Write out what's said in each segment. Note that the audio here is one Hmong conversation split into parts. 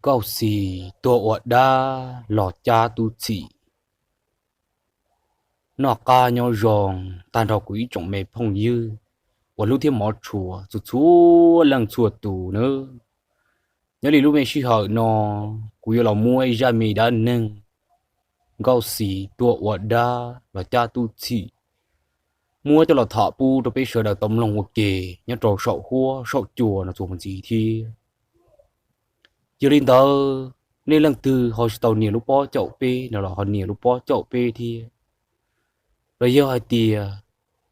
Nkauj Xis tuag ua dab los cab tub txhim. Noj qab nyob zoo tag nrho kuv ib tsoom me phooj ywg uas hlub thiab hmov tshua txhua txhua leej txhua tus nawb. Nyob li lub me sij hawm no, kuv yuav los muab ib zaj me dab neeg Nkauj Xis tuag ua dab los cab tub txhim muab coj los tham pub rau peb sawv daws tau mloog ua ke nyob rau saum huab saum cua no txuas mus ntxiv thiab. Yog li ntawd, nej leej twg ho tsis tau nias lub pob caum peb no los ho nias lub pob caum peb thiab. Los yog hais tias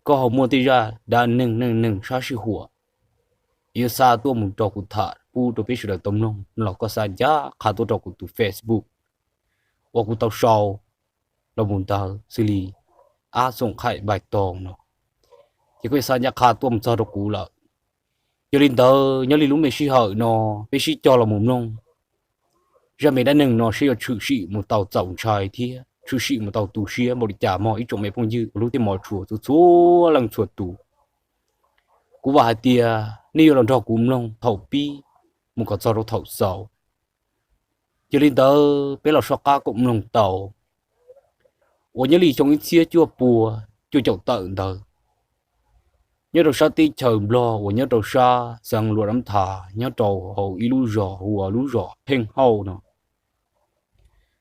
koj ho muaj tej zaj dab neeg neej neeg sab sij huam yuav xa tuaj mus rau kuv tham pub rau peb sawv daws tau mloog no los koj xa ncaj qha tuaj rau kuv tus Facebook uas kuv tau sau los mus ntawd xws li Ab Xoom Khaim Npais Toos no, ces koj xa ncaj qha tuaj mus txog rau kuv lawm. Yog li ntawd, nyob li lub me sij hawm no, peb sib cog los mus mloog zaj me dab neeg no seb yuav tshwm sim mus tau txaus ntshai thiab tshwm sim mus tau tu siab npaum li cas mog ib tsoom me phooj ywg uas hlub thiab hmov tshua txhua txhua leej txhua tus. Kuv vam hais tias nej yuav los nrog kuv mloog thaum pib mus kom txog rau thaum xaus. Yog li ntawd, peb los soj qab koom mloog tau. Uas nyob li xyoo ib txhiab cuaj pua cuaj caum tawm ntawd, nyob rau sab teb chaws Nplog uas nyob rau sab xeev Luam Dab Tha, nyob rau hauv ib lub zos hu ua lub zos Pheej Hauj no,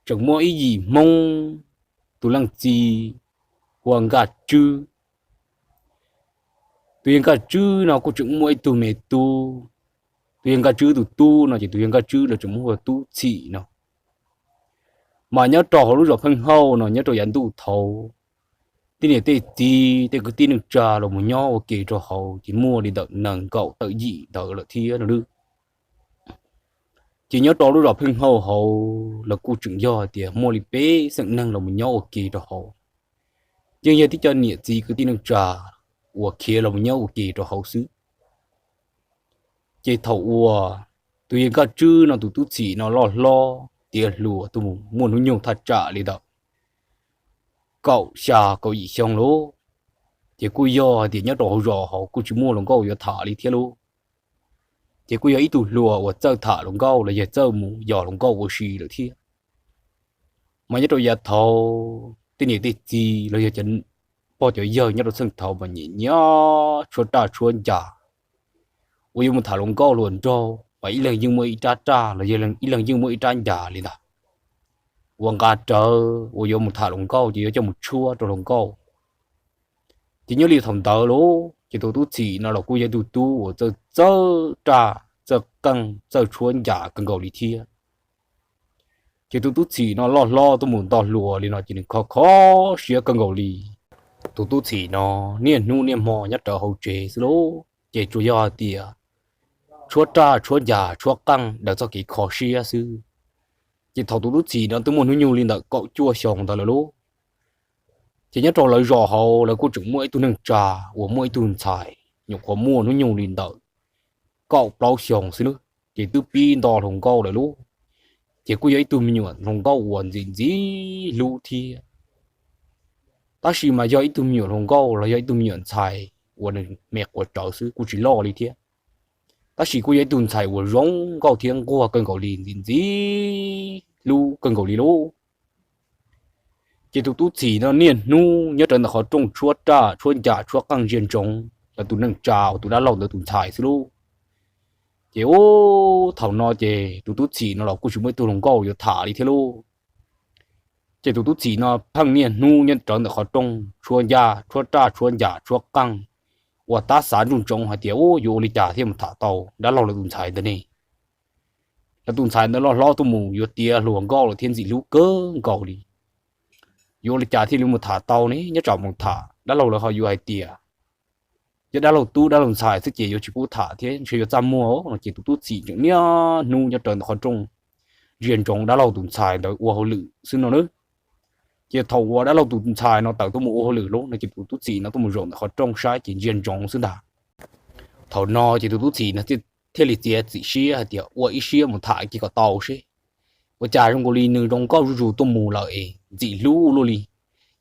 tseem muaj ib yim Hmoob, tus leej txiv hu ua Nkaj Tswb. Tus yawg Nkaj Tswb no kuj tseem muaj ib tug me tub. Tus yawg Nkaj Tswb tus tub no ces tus yawg Nkaj Tswb lawv tseem muab hu ua Tub Txhim no. Mas nyob rau hauv lub zos Pheej Hauj no nyob rau yav ntuj thaud, tej niam tej txiv tej kwv tij neej tsa los mus nyob ua ke rau hauv ces muaj li ntawm nees nkaum tawm yim ntawd lawm thiab no. Ces nyob rau lub zos Pheej Hauj hauv lawv kuj tseem yog hais tias muaj li peb xeem neeg los mus nyob ua ke rau hauv, yeej yog tib co niam txiv kwv tij neej tsa uas khiav los mus nyob ua ke rau hauv xwb. Ces thaum uas tus yawg Nkaj Tswb no tus Tub Txhim no loj hlob tiav hluas tuaj mus muaj hnub nyoog thaj tsam li ntawm kaum xya kaum yim xyoo lauj, ces kuj yog hais tias nyob rau hauv zos hauv kuj tsis muaj hluas nkauj yuav tham li thiab lauj. Ces kuj yog ib tug hluas uas txawj tham hluas nkauj los yog txawj mus yos hluas nkauj ua si lawm thiab. Mas nyob rau yav thaud tej niam tej txiv los yog cov pog cov yawg nyob rau txheej thaud mas nyiam nyiam tshuab raj tshuab ncas uas yuav mus tham hluas nkauj hluas nraug mas ib leeg yeej muaj ib rab raj los yog ib leeg yeej muaj ib rab ncas li ntag. Uas nqa rawv uas yuav mus tham hluas nkauj ces yuav coj mus tshuab rau hluas nkauj. Ces nyob li thaum ntawd lauj ces tus Tub Txhim no los kuj yog ib tug tub uas txawj txawj raj txawj qeej txawj tshuab ncas kawg nkaus li thiab. Ces tus Tub Txhim no loj hlob tuaj mus nto hluas li no ces nws kho kho siab kawg nkaus li. Tus Tub Txhim no niaj hnub niaj hmo nyob rawv hauv tsev xwb lauj, ces tsuas yog hais tias tshuab raj tshuab ncas tshuab qeej daws txoj kev kho siab xwb. Ces thaum tus Tub Txhim no twb muaj hnub nyoog li ntawm kaum cuaj xyoo ntawd lawm lauj, ces nyob rau lawv zos hauv lawv kuj tseem muaj ib tug neej tsa uas muaj ib tug ntxhais nyuam qhuav muaj hnub nyoog li ntawm kaum plaub xyoo xwb nawb, ces twb pib nto hluas nkauj lawm lauj. Ces kuj yog ib tug me nyuam hluas nkauj uas ntxim ntxim hlub thiab. Tab sis mas yog ib tug me nyuam hluas nkauj los yog ib tug me nyuam ntxhais uas nws me quav rawv xwb kuj tsis loj li thiab. Tab sis kuj yog ib tug ntxhais uas zoo nkauj thiab nquag kawg nkaus li, ntxim ntxim hlub kawg nkaus li lauj. Ces tus Tub Txhim no niaj hnub nyob rawv ntawm qhov rooj tshuab raj tshuab ncas tshuab qeej ntsia ntsoov lawv tus neej tsa uas tus dab laug ntawd tus ntxhais xwb lauj. Ces ub thaum no ces tus Tub Txhim no los kuj tsis muaj ib tug hluas nkauj yuav tham li thiab lauj. Ces tus Tub Txhim no pheej niaj hnub nyob rawv ntawm qhov rooj tshuab ncas tshuab raj tshuab ncas tshuab qeej uas tab xav ntsoov ntsoov hais tias ub yuav ua li cas thiaj mus tham tau dab laug lawv tus ntxhais ntawd ne. Lawv tus ntxhais ntawd loj hlob tuaj mus yuav tiav hluas nkauj lawm thiab ntxim hlub kawg nkaus li. Yuav ua li cas thiaj li mus tham tau ne, nyob tsam mus tham dab laug lawv ho yuav hais tias yog dab laug tub dab laug ntxhais xwb ces yuav tsis pub tham thiab ntshe yuav txaj muag no. Ces tus Tub Txhim tseem niaj hnub nyob rawv ntawm qhov rooj ntsia ntsoov dab laug tus ntxhais ntawd ua hauj lwm xwb no nawb. Ces thaum uas dab laug tus ntxhais no tawm tuaj mus ua hauj lwm lauj no ces tus Tub Txhim no tuaj mus zaum ntawm qhov rooj saib ces ntsia ntsoov xwb ntag. Thaum no ces tus Tub Txhim no thiaj li txiav txim siab hais tias ua ib siab mus tham kiag kom tau seb. Ua cas zoo nkaus li nws zoo nkauj zuj zus tuaj mus lawm es ntxim hlub luaj li.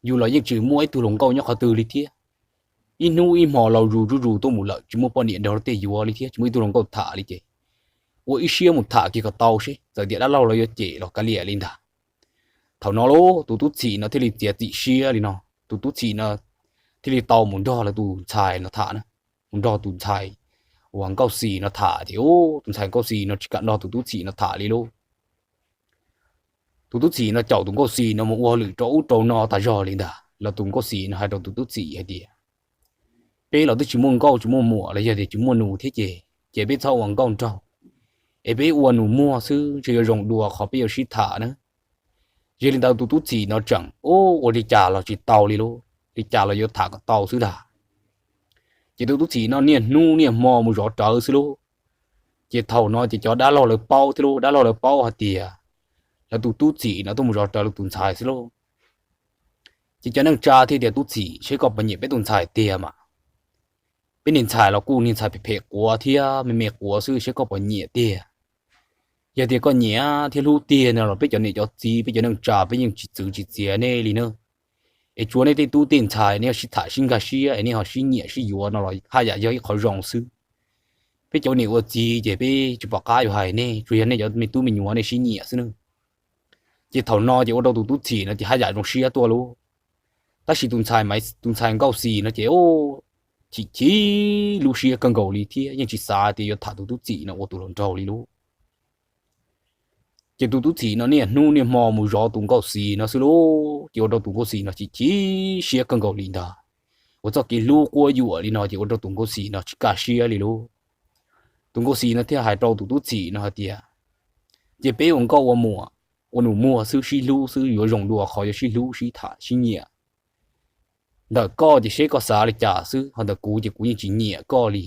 Yus los yeej tsis muaj ib tug hluas nkauj nyob qhov twg li thiab. Ib hnub ib hmo laus zus zuj zus tuaj mus lawm tsis muaj poj niam nrog luag tej yuav li thiab tsis muaj ib tug hluas nkauj tham li ces ua ib siab mus tham kiag kom tau seb txawm tias dab laug los yuav cem los kav liam li ntag. Thaum no lauj, tus tub txhim no thiaj li txiav txim siab li no, tus tub txhim no thiaj li tau mus nrog lawv tus ntxhais no tham na, mus nrog tus ntxhais uas Nkauj Xis no tham ces tus ntxhais Nkauj Xis no tsis kam nrog tus tub txhim no tham li lauj. Tus tub txhim no caum tus Nkauj Xis no mus ua lwm rau ub rau no tas zog li ntag los tus Nkauj Xis no hais rau tus tub txhim hais tias, peb los twb tsis muaj nkauj tsis muaj muam los yog tias tsis muaj nus thiab ces, ces peb txhob ua nkauj nraug, es peb ua nus muag xwb ntshe yuav zoo dua qhov peb yuav sib tham na. Yog li ntawd tus tub txhim no tseem ua li cas los tsis tau li lauj, li cas los yuav tham kom tau xwb ntag. Ces tus tub txhim no niaj hnub niaj hmo mus zov rawv xwb lauj. Ces thaum no ces cov dab laug lawv paub thiab lauj, dab laug lawv paub hais tias lawv tus tub txhim no tuaj mus zov rawv lawv tus ntxhais xwb lauj. Ces cov neej tsa thiaj tias, tub txhim, seb koj puas nyiam peb tus ntxhais tiag mas. Peb niag ntxhais los kuj niag ntxhais phem phem quav thiab me me quav xwb, seb koj puas nyiam tiag. Yog tias koj nyiam thiab hlub tiag no los peb cov niam cov txiv, peb cov neej tsa peb yeej tsis txwv tsis txiav nej li na. Es tsuav nej tej tub tej ntxhais nej ho sib tham sib nkag siab es nej ho sib nyiam sib yuav no los haj yam yog ib qho zoo xwb. Peb cov niam ua txiv ces peb tsis pom qab yuav hais nej, tsuas yog nej cov me tub me nyuam nej sib nyiam xwb na. Ces thaum no ces ua rau tus tub txhim no ces haj yam zoo siab tuaj lauj. Tab sis tus ntxhais, tus ntxhais Nkauj Xis no ces chim chim lub siab kawg nkaus li thiab yeej tsis xav tias yuav tham tus tub txhim no ua tus hluas nraug li lauj. Ces tus tub txhim no niaj hnub niaj hmo mus zov tus Nkauj Xis no xwb lauj, ces ua rau tus Nkauj Xis no chim chim siab kawg nkaus li ntag. Uas txoj kev hlub quab yuam li no ces ua rau tus Nkauj Xis no tsis kaj siab li lauj. Tus Nkauj Xis no thiaj hais rau tus tub txhim no hais tias, ces peb ua nkauj ua muam, ua nus muag xwb, sib hlub xwb yuav zoo dua qhov yuav sib hlub sib tham sib nyiam. Ntawm koj ces seb koj xav li cas xwb, ho ntawm kuv ces kuv yeej tsis nyiam koj li.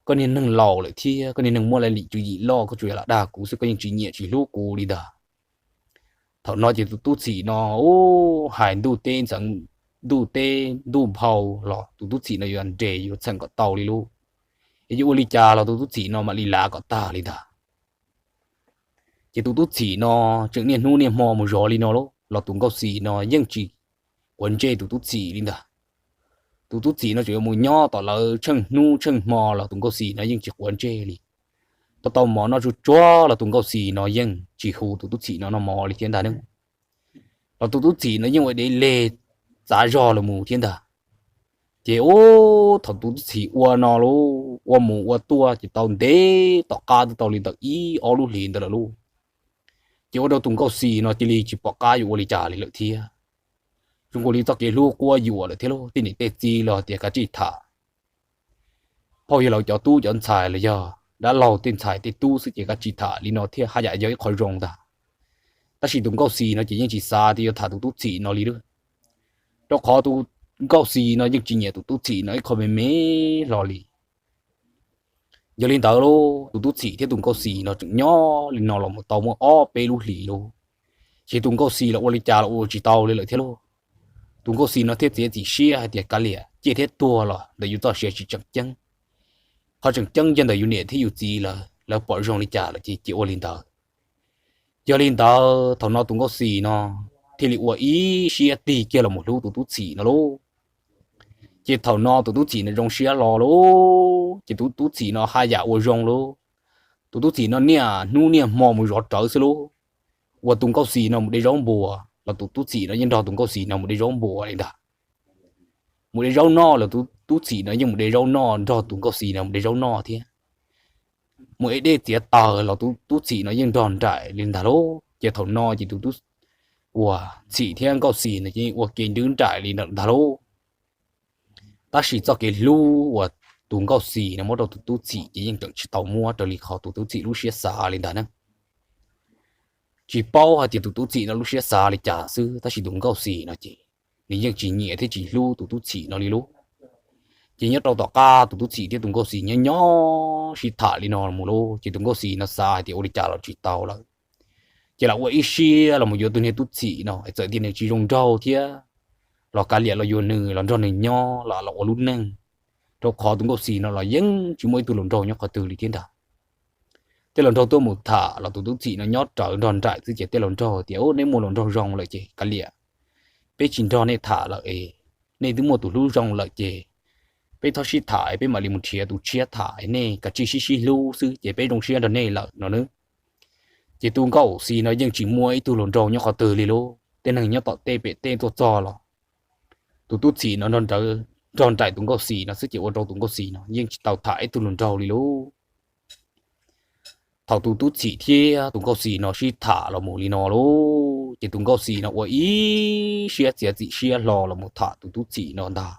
Koj niag neeg laus lawm thiab koj niag neeg muaj laj lim tswv yim loj, koj tsuas yog lam dag kuv xwb, koj yeej tsis nyiam tsis hlub kuv li ntag. Thaum no ces tus tub txhim no hais ntuj teb ntxeev, ntuj teb ntuj nphau los tus tub txhim no yuav nres yuav txheem kom tau li lauj. Es yuav ua li cas los tus tub txhim no mam li lav kom tag li ntag. Ces tus tub txhim no tseem niaj hnub niaj hmo mus zov li no lauj, los tus Nkauj Xis no yeej tsis quav ntsej tus tub txhim li ntag. Tus tub txhim no tseem yuav mus nyob tom lawv tsheej hnub tsheej hmo los tus Nkauj Xis no yeej tsis quav ntsej li. Tau tau mov noj tsuag tsuag los tus Nkauj Xis no yeej tsis hu tus tub txhim no noj mov li thiab ntag ne. Los tus tub txhim no yeej ua dev leg txav zog los mus thiab ntag. Ces ub, thaum tus tub txhim ua no lauj, ua mus ua tuaj ces tau ntev tom qab twb tau li ntawm ib ob lub hlis ntawd lawm lauj. Ces ua rau tus Nkauj Xis no cia li tsis pom qab yuav ua li cas li lawm thiab. Zoo nkaus li txoj kev hlub quab yuam lawm thiab lauj, tej niam tej txiv los tias kav tsij tham. Phauj yawg laus cov tub cov ntxhais los yog dab laug tej ntxhais tej tub xwb ces kav tsij tham li no thiaj haj yam yog ib qho zoo ntag. Tab sis tus Nkauj Xis no ces yeej tsis xav tias yuav tham tus tub txhim no li lauj, rau qhov tus Nkauj Xis no yeej tsis nyiam tus tub txhim no ib qho me me hlo li. Yog li ntawd lauj, tus tub txhim thiab tus Nkauj Xis no tseem nyob li no los mus tau muaj ob peb lub hlis lauj, ces tus Nkauj Xis los ua li cas los ua tsis tau li lawm thiab lauj. Tus Nkauj Xis no thiaj txiav txim siab hais tias kav liam, ciaj thiab tuag los ntawm yus txoj sia tsis tseem ceeb. Qhov tseem ceeb yog ntawm yus niam thiab yus txiv lawv, lawv pom zoo li cas lawm ces cia ua li ntawd. Yog li ntawd thaum no tus Nkauj Xis no thiaj li ua ib siab tig kiag los mus hlub tus tub txhim no lauj. Ces thaum no tus tub txhim no zoo siab los lauj, ces tus tub txhim no haj yam ua zoo lauj. Tus tub txhim no niaj hnub niaj hmo mus zov rawv xwb lauj. Uas tus Nkauj Xis no mus de zaub npua los tus tub txhim no yeej nrog tus Nkauj Xis no mus de zaub npua li ntag. Mus de zaub noj los tus tub txhim no yeej mus de zaub noj, nrog tus Nkauj Xis no mus de zaub noj thiab. Mus ev dej txiav taws los tus tub txhim no yeej nrog nraim li ntag lauj. Ces thaum no ces tus tub, uas txhim thiab Nkauj Xis no ces ua ke nrwb nraim li ntag lauj. Tab sis txoj kev hlub uas tus Nkauj Xis no muab rau tus tub txhim ces yeej tseem tsis tau muab raws li qhov tus tub txhim lub siab xav li ntag ne. Tsis paub hais tias tus tub txhim no lub siab xav li cas xwb, tab sis tus Nkauj Xis no ces nws yeej tsis nyiam thiab tsis hlub tus tub txhim no li lauj. Ces nyob rau tom qab tus tub txhim thiab tus Nkauj Xis nyob nyob sib tham li no mus lauj, ces tus Nkauj Xis no xav hais tias ua li cas los tsis tau lawm, ces lam ua ib siab los mus yuav tus niag tub txhim no, txawm tias nws tsis zoo nraug thiab los kav liam los yuav nws los nrog nws nyob los los ua lub neej, rau qhov tus Nkauj Xis no los yeej tsis muaj ib tug hluas nraug nyob qhov twg li thiab ntag. Tej hluas nraug tuaj mus tham los tus tub txhim no nyob rawv nrog nraim xwb ces tej hluas nraug tias, neb muaj hluas nraug zoo lawm ces kav liam, peb tsis nrog nej tham lawm es, nej twb muaj tus hlub zoo lawm ces peb txhob sib tham, peb mam li mus nrhiav tus tshiab tham, nej kav tsij sib sib hlub xwb ces peb zoo siab nrog nej lawm no nawb. Ces tus Nkauj Xis no yeej tsis muaj ib tug hluas nraug nyob qhov twg li lauj, tej neeg nyob tom tej pem tej tuaj txog los tus tub txim no nrog nraim tus Nkauj Xis no xwb ces ua rau tus Nkauj Xis no yeej tsis tau tham ib tug hluas nraug li lauj. Thaum tus tub txim thiab tus Nkauj Xis no sib tham los mus li no lauj, ces tus Nkauj Xis no ua ib siab txiav txim siab hlo los mus tham tus tub txim no ntag,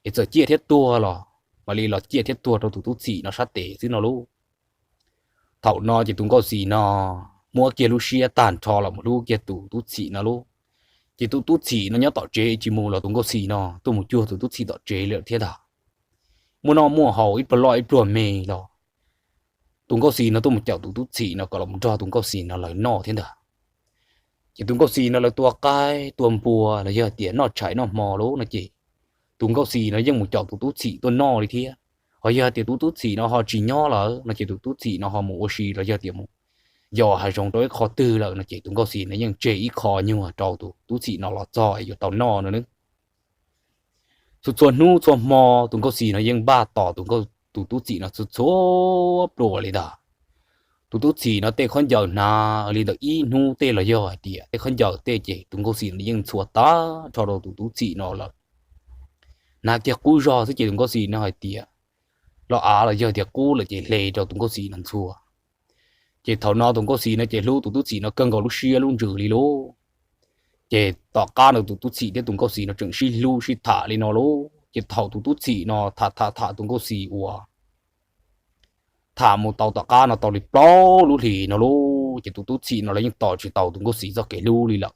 es txawm ciaj thiab tuag los mam li los ciaj thiab tuag rau tus tub txim no sab tes xwb no lauj. Thaum no ces tus Nkauj Xis no muab kiag lub siab tag nrho los mus hlub kiag tus tub txim no lauj. Ces tus tub txim no nyob tom tsev tsis mus los tus Nkauj Xis no tuaj mus cuag tus tub txim tom tsev lawm thiab ntag. Muaj noj muaj haus ib pluag loj ib pluag me los tus Nkauj Xis no tuaj mus caum tus tub txim no kom los nrog tus Nkauj Xis no lawv noj thiab ntag. Ces tus Nkauj Xis no lawv tua qaib tua npua los yog tias noj tshais noj hmo lauj no ces tus Nkauj Xis no yeej mus caum tus tub txim tuaj noj li thiab. Ho yog tias tus tub txim no ho tsis nyob lawm no ces tus tub txim no ho mus ua si los yog tias mus yos hav zoov rau ib qho twg lawm no ces tus Nkauj Xis no yeej tseg ib qho nyuag rau tus tub txim no los txog es yuav tau noj no nawb. Txhua txhua hnub txhua hmo tus Nkauj Xis no yeej npaj tos tus, tus tub txim no txhua txhua pluas li ntag. Tus tub txim no tej khaub ncaws hnav li ntawm ib hnub tej los yog hais tias tej khaub ncaws tej ces tus Nkauj Xis no yeej ntxhua tag nrho rau tus tub txim no lawm. Hnav kiag qub zog xwb ces tus Nkauj Xis no hais tias los av los yog tias qub lawm ces hle rau tus Nkauj Xis no ntxhua. Ces thaum no tus Nkauj Xis no ces hlub tus tub txim no kawg nkaus lub siab lub ntsws li lauj. Ces tom qab no tus tub txim thiab tus Nkauj Xis no tseem sib hlub sib tham li no lauj, ces thaum tus tub txim no tham tham tham tus Nkauj Xis uas tham mus tau tom qab no tau li plaub lub hlis no lauj, ces tus tub txim no los yeej tos tsis tau tus Nkauj Xis txoj kev hlub li lawm.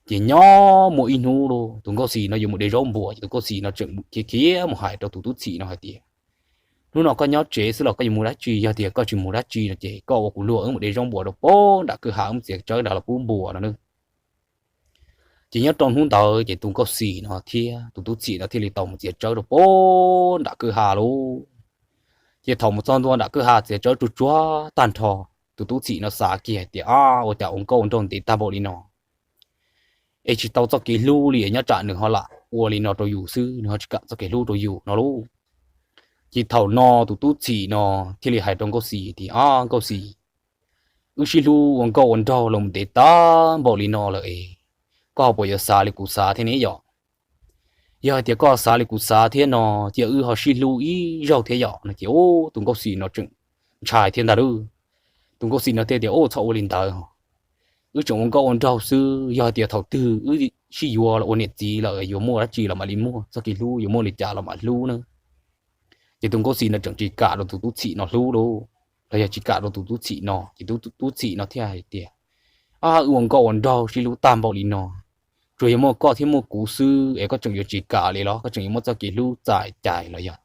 Ces nyob muaj ib hnub lauj, tus Nkauj Xis no yuav mus de zaub npuas ces tus Nkauj Xis no tseem khiav khiav mus hais rau tus tub txim no hais tias, hnub no koj nyob tsev xwb los koj yuav mus dab tsi? Yog tias koj tsis mus dab tsi no ces koj ua kuv luag wb mus de zaub npuas rau pem nram kwj ha, wb mus txiav tsawb nrad los pub npuas no nawb. Ces nyob rau hnub ntawd ces tus Nkauj Xis no thiab tus tub txim no thiaj li tau mus txiav tsawb rau pem nram kwj ha lauj. Ces thaum mus txog ntua nram kwj ha txiav tsawb tsuag tsuag tag nrho, tus tub txim no xav kiag hais tias, ab, ua cas ua nkauj ua nraug ntev tag npaum li no es tsis tau txoj kev hlub li, nyob tsam nws ho lam ua li no rau yus xwb, nws ho tsis kam txoj kev hlub rau yus no lauj. Ces thaum no tus tub txim no thiaj li hais rau Nkauj Xis tias, ab Nkauj Xis, wb sib hlub ua nkauj ua nraug los ntev tag npaum li no lawm es koj ho puas yuav xav li kuv xav thiab ne yom? Yog hais tias koj xav li kuv xav thiab no, cia wb ho sib hlub ib zaug thiab yom no ces tus Nkauj Xis no tseem ntshai thiab ntag lauj. Tus Nkauj Xis no thiaj tias, ua txhob ua li ntawd, wb tseem ua nkauj ua nraug xwb, yog hais tias thaum twg wb sib yuav los ua niam txiv lawm yuav muaj dab tsi los mam li muaj, txoj kev hlub yuav muaj li cas los mam hlub na. Ces tus Nkauj Xis no tseem tsis kam rau tus tub txim no hlub lauj, los yog tsis kam rau tus tub txim no ces tus tub txim no thiaj hais tias, ab, wb ua nkauj ua nraug sib hlub tag npaum li no, tsuas yog muaj koj thiab muaj kuv xwb es koj tseem yuav tsis kam li los? Koj tseem yuav muaj txoj kev hlub txais cais los yog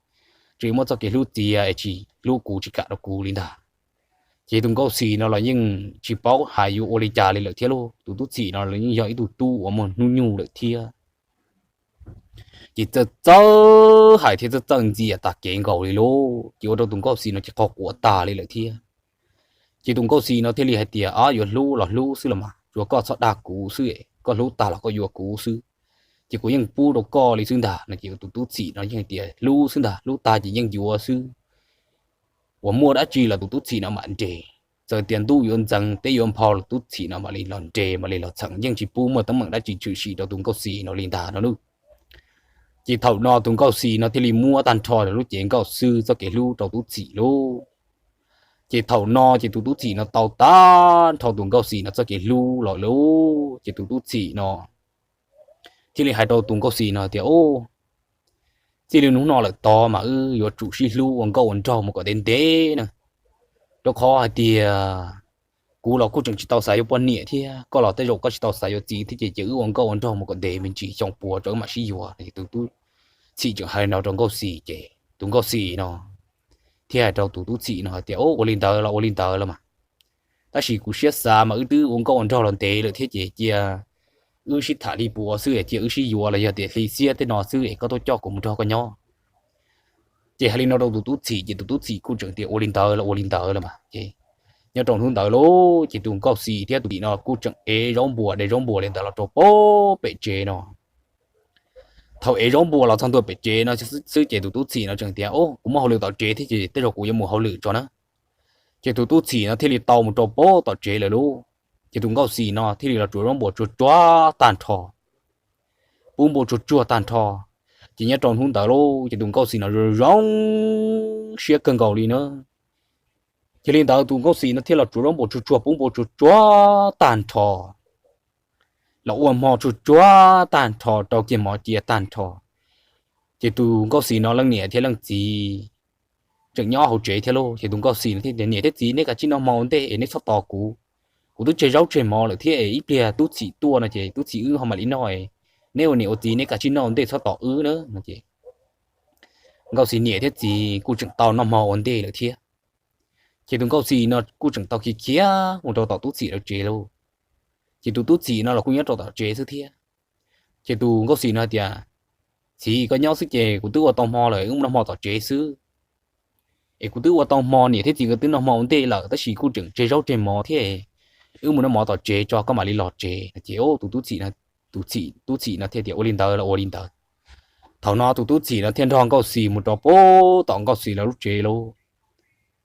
tseem yuav muaj txoj kev hlub txiav es tsis hlub kuv tsis kam rau kuv li ntag? Ces tus Nkauj Xis no los yeej tsis paub hais yuav ua li cas li lawm thiab lauj. Tus tub txim no los yeej yog ib tug tub uas muaj hnub nyoog lawm thiab. Ces txawj txawj hais thiab txawj txawj ntxias tas kev nkaus li lauj, ces ua rau tus Nkauj Xis no ces qhov quav tag li lawm thiab. Ces tus Nkauj Xis no thiaj li hais tias, ab, yuav hlub los hlub xwb los mas, tsuas koj txhob dag kuv xwb, koj hlub tag los koj yuav kuv xwb, ces kuv yeej pub rau koj li xwb ntag no. Ces tus tub txim no yeej hais tias, hlub xwb ntag, hlub tag ces yeej yuav xwb. Uas muaj dab tsi los tus tub txim no mam nres. Txawm tias ntuj yuav ntxeev teb yuav nphau los tub txim no mam li los nres mam li los txheem, yeej tsis pub muaj teeb meem dab tsi tshwm sim rau tus Nkauj Xis no li ntag no lauj. Ces thaum no tus Nkauj Xis no thiaj li muab tag nrho lub cev nkauj xwb txoj kev hlub rau tub txim lauj. Ces thaum no ces tus tub txim no tau tag nrho tus Nkauj Xis no txoj kev hlub los lauj, ces tus tub txim no thiaj li hais rau tus Nkauj Xis no tias, txij li hnub no lawm tod mas wb yuav tsum sib hlub ua nkauj ua nraug mus kom ntev ntev na, rau qhov hais tias kuv los kuj tseem tsis tau xav yuav poj niam thiab, koj los tej zaum koj tsis tau xav yuav txiv thiab, ces cia wb ua nkauj ua nraug mus kom ntev me ntsis xyoo puas rau wb mam sib yuav. Tus tub txim tseem hais no rau Nkauj Xis ces tus Nkauj Xis no thiaj hais rau tus tub txim no hais tias, ua li ntawd los ua li ntawd los mas, tab sis kuv siab xav mas wb twb ua nkauj ua nraug los ntev lawm thiab ces cia wb sib tham li puas xwb es cia wb sib yuav los yog tias hli xiab tej no xwb es koj tuaj coj kuv mus nrog koj nyob. Ces hais li no rau tus tub txim ces tus tub txim kuj tseem tias ua li ntawd los ua li ntawd los mas ces nyob rau hnub ntawd lauj, ces tus Nkauj Xis thiab tus txim no kuj tseem ev zaub npuas de zaub npuas li ntawd los rau pem tsev no. thaum ev zaub npua los txog ntua pem tsev no xwb ces tus tub txim no tseem tias, Au, kuv muaj hauj lwm tom tsev thiab ces tej zaum kuv yuav mus hauj lwm tso na. Ces tus tub txim no thiaj li tau mus rau pem tom tsev lawm lauj. Ces tus Nkauj Xis no thiaj li los tsuav zaub npua tsuag tsuag tag nrho, pub npua tsuag tsuag tag nrho. Ces nyob rau hnub ntawd lauj, ces tus Nkauj Xis no zoo siab kawg nkaus li na. Ces li ntawd tus Nkauj Xis no thiaj los tsuav zaub npua tsuag tsuag, pub npua tsuag tsuag tag nrho, los ua hmo tsuag tsuag tag nrho, rau kiag mov cia tag nrho. Ces tus Nkauj Xis no leej niam thiab leej txiv tseem nyob hauv tsev thiab lauj. Ces tus Nkauj Xis no thiaj tias, Niam thiab txiv, neb kav tsij noj hmo ua ntej es neb txhob tos kuv. Kuv twb tseg zaub tseg mov lawm thiab es ib pliag tub txim tuaj no ces tub txim wb ho mam li noj. Neb ua niam ua txiv neb kav tsij noj ua ntej txhob tos wb na no ces Nkauj Xis niam thiab txiv kuj tseem tau noj hmo ua ntej lawm thiab. Ces tus Nkauj Xis no kuj tseem tau khiav khiav mus rau tom tub txim lawv tsev lauj. Ces tus tub txim no los kuj nyob rau tom tsev xwb thiab. Ces tus Nkauj Xis no tias, Txiv, koj nyob xwb ces kuv twb ua tau hmo lawm, wb mus noj hmo tom tsev xwb. Es kuv twb ua tau hmo, niam thiab txiv nkawd twb noj hmo ua ntej lawm tab sis kuj tseem tseg zaub tseg mov thiab, wb mus noj mov tom tsev tso koj mam li los tsev no ces tus tub txim, tus txim, tub txim no thiaj tias, Ua li ntawd los ua li ntawd. Thaum no tus tub txim no thiaj nrog Nkauj Xis mus rau pem tom Nkauj Xis lawv lub tsev lauj.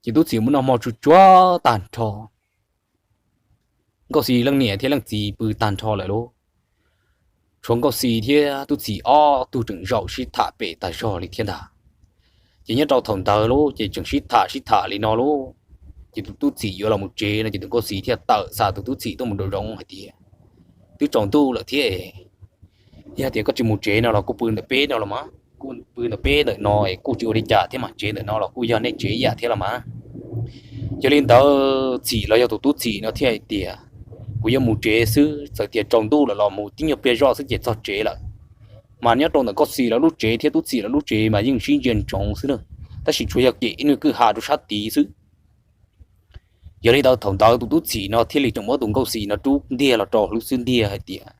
Ces tub txim mus noj hmo tsuag tsuag tag nrho, Nkauj Xis leej niam thiab leej txiv pw tag nrho lawm lauj. Tshuav Nkauj Xis thiab tub txim ob tug tseem zaum sib tham pem tag zog li thiab ntag. Ces nyob rau thaum ntawd lauj, ces tseem sib tham sib tham li no lauj, ces tus tub txim yuav los mus tsev no ces tus Nkauj Xis thiaj tawm xa tus tub txim tuaj mus nraum zoov hais tias, Twb tsaus ntuj lawm thiab, yog tias koj tsis mus tsev no los kuj pw ntawm peb no los mas, kuj pw ntawm peb ntawm no es kuj tsis ua li cas thiab mas, tsev ntawm no los kuj yog nej tsev ib yam thiab los mas. Yog li ntawd txim los yog tus tub txim no thiaj hais tias, Kuv yuav mus tsev xwb, txawm tias tsaus ntuj lawm los mus tib nyuag pliag zoj xwb ces txog tsev lawm. Mas nyob rau ntawm Nkauj Xis lawv lub tsev thiab tub txim lawv lub tsev mas yeej sib ntsia ntsoov xwb na, tab sis tsuas yog kem ib nyuag kwj ha rau sab tid xwb. Yog li ntawd thaum ntawd tus tub txim no thiaj li tseem muab tus Nkauj Xis no rub ntiag los rau lub xub ntiag hais tias,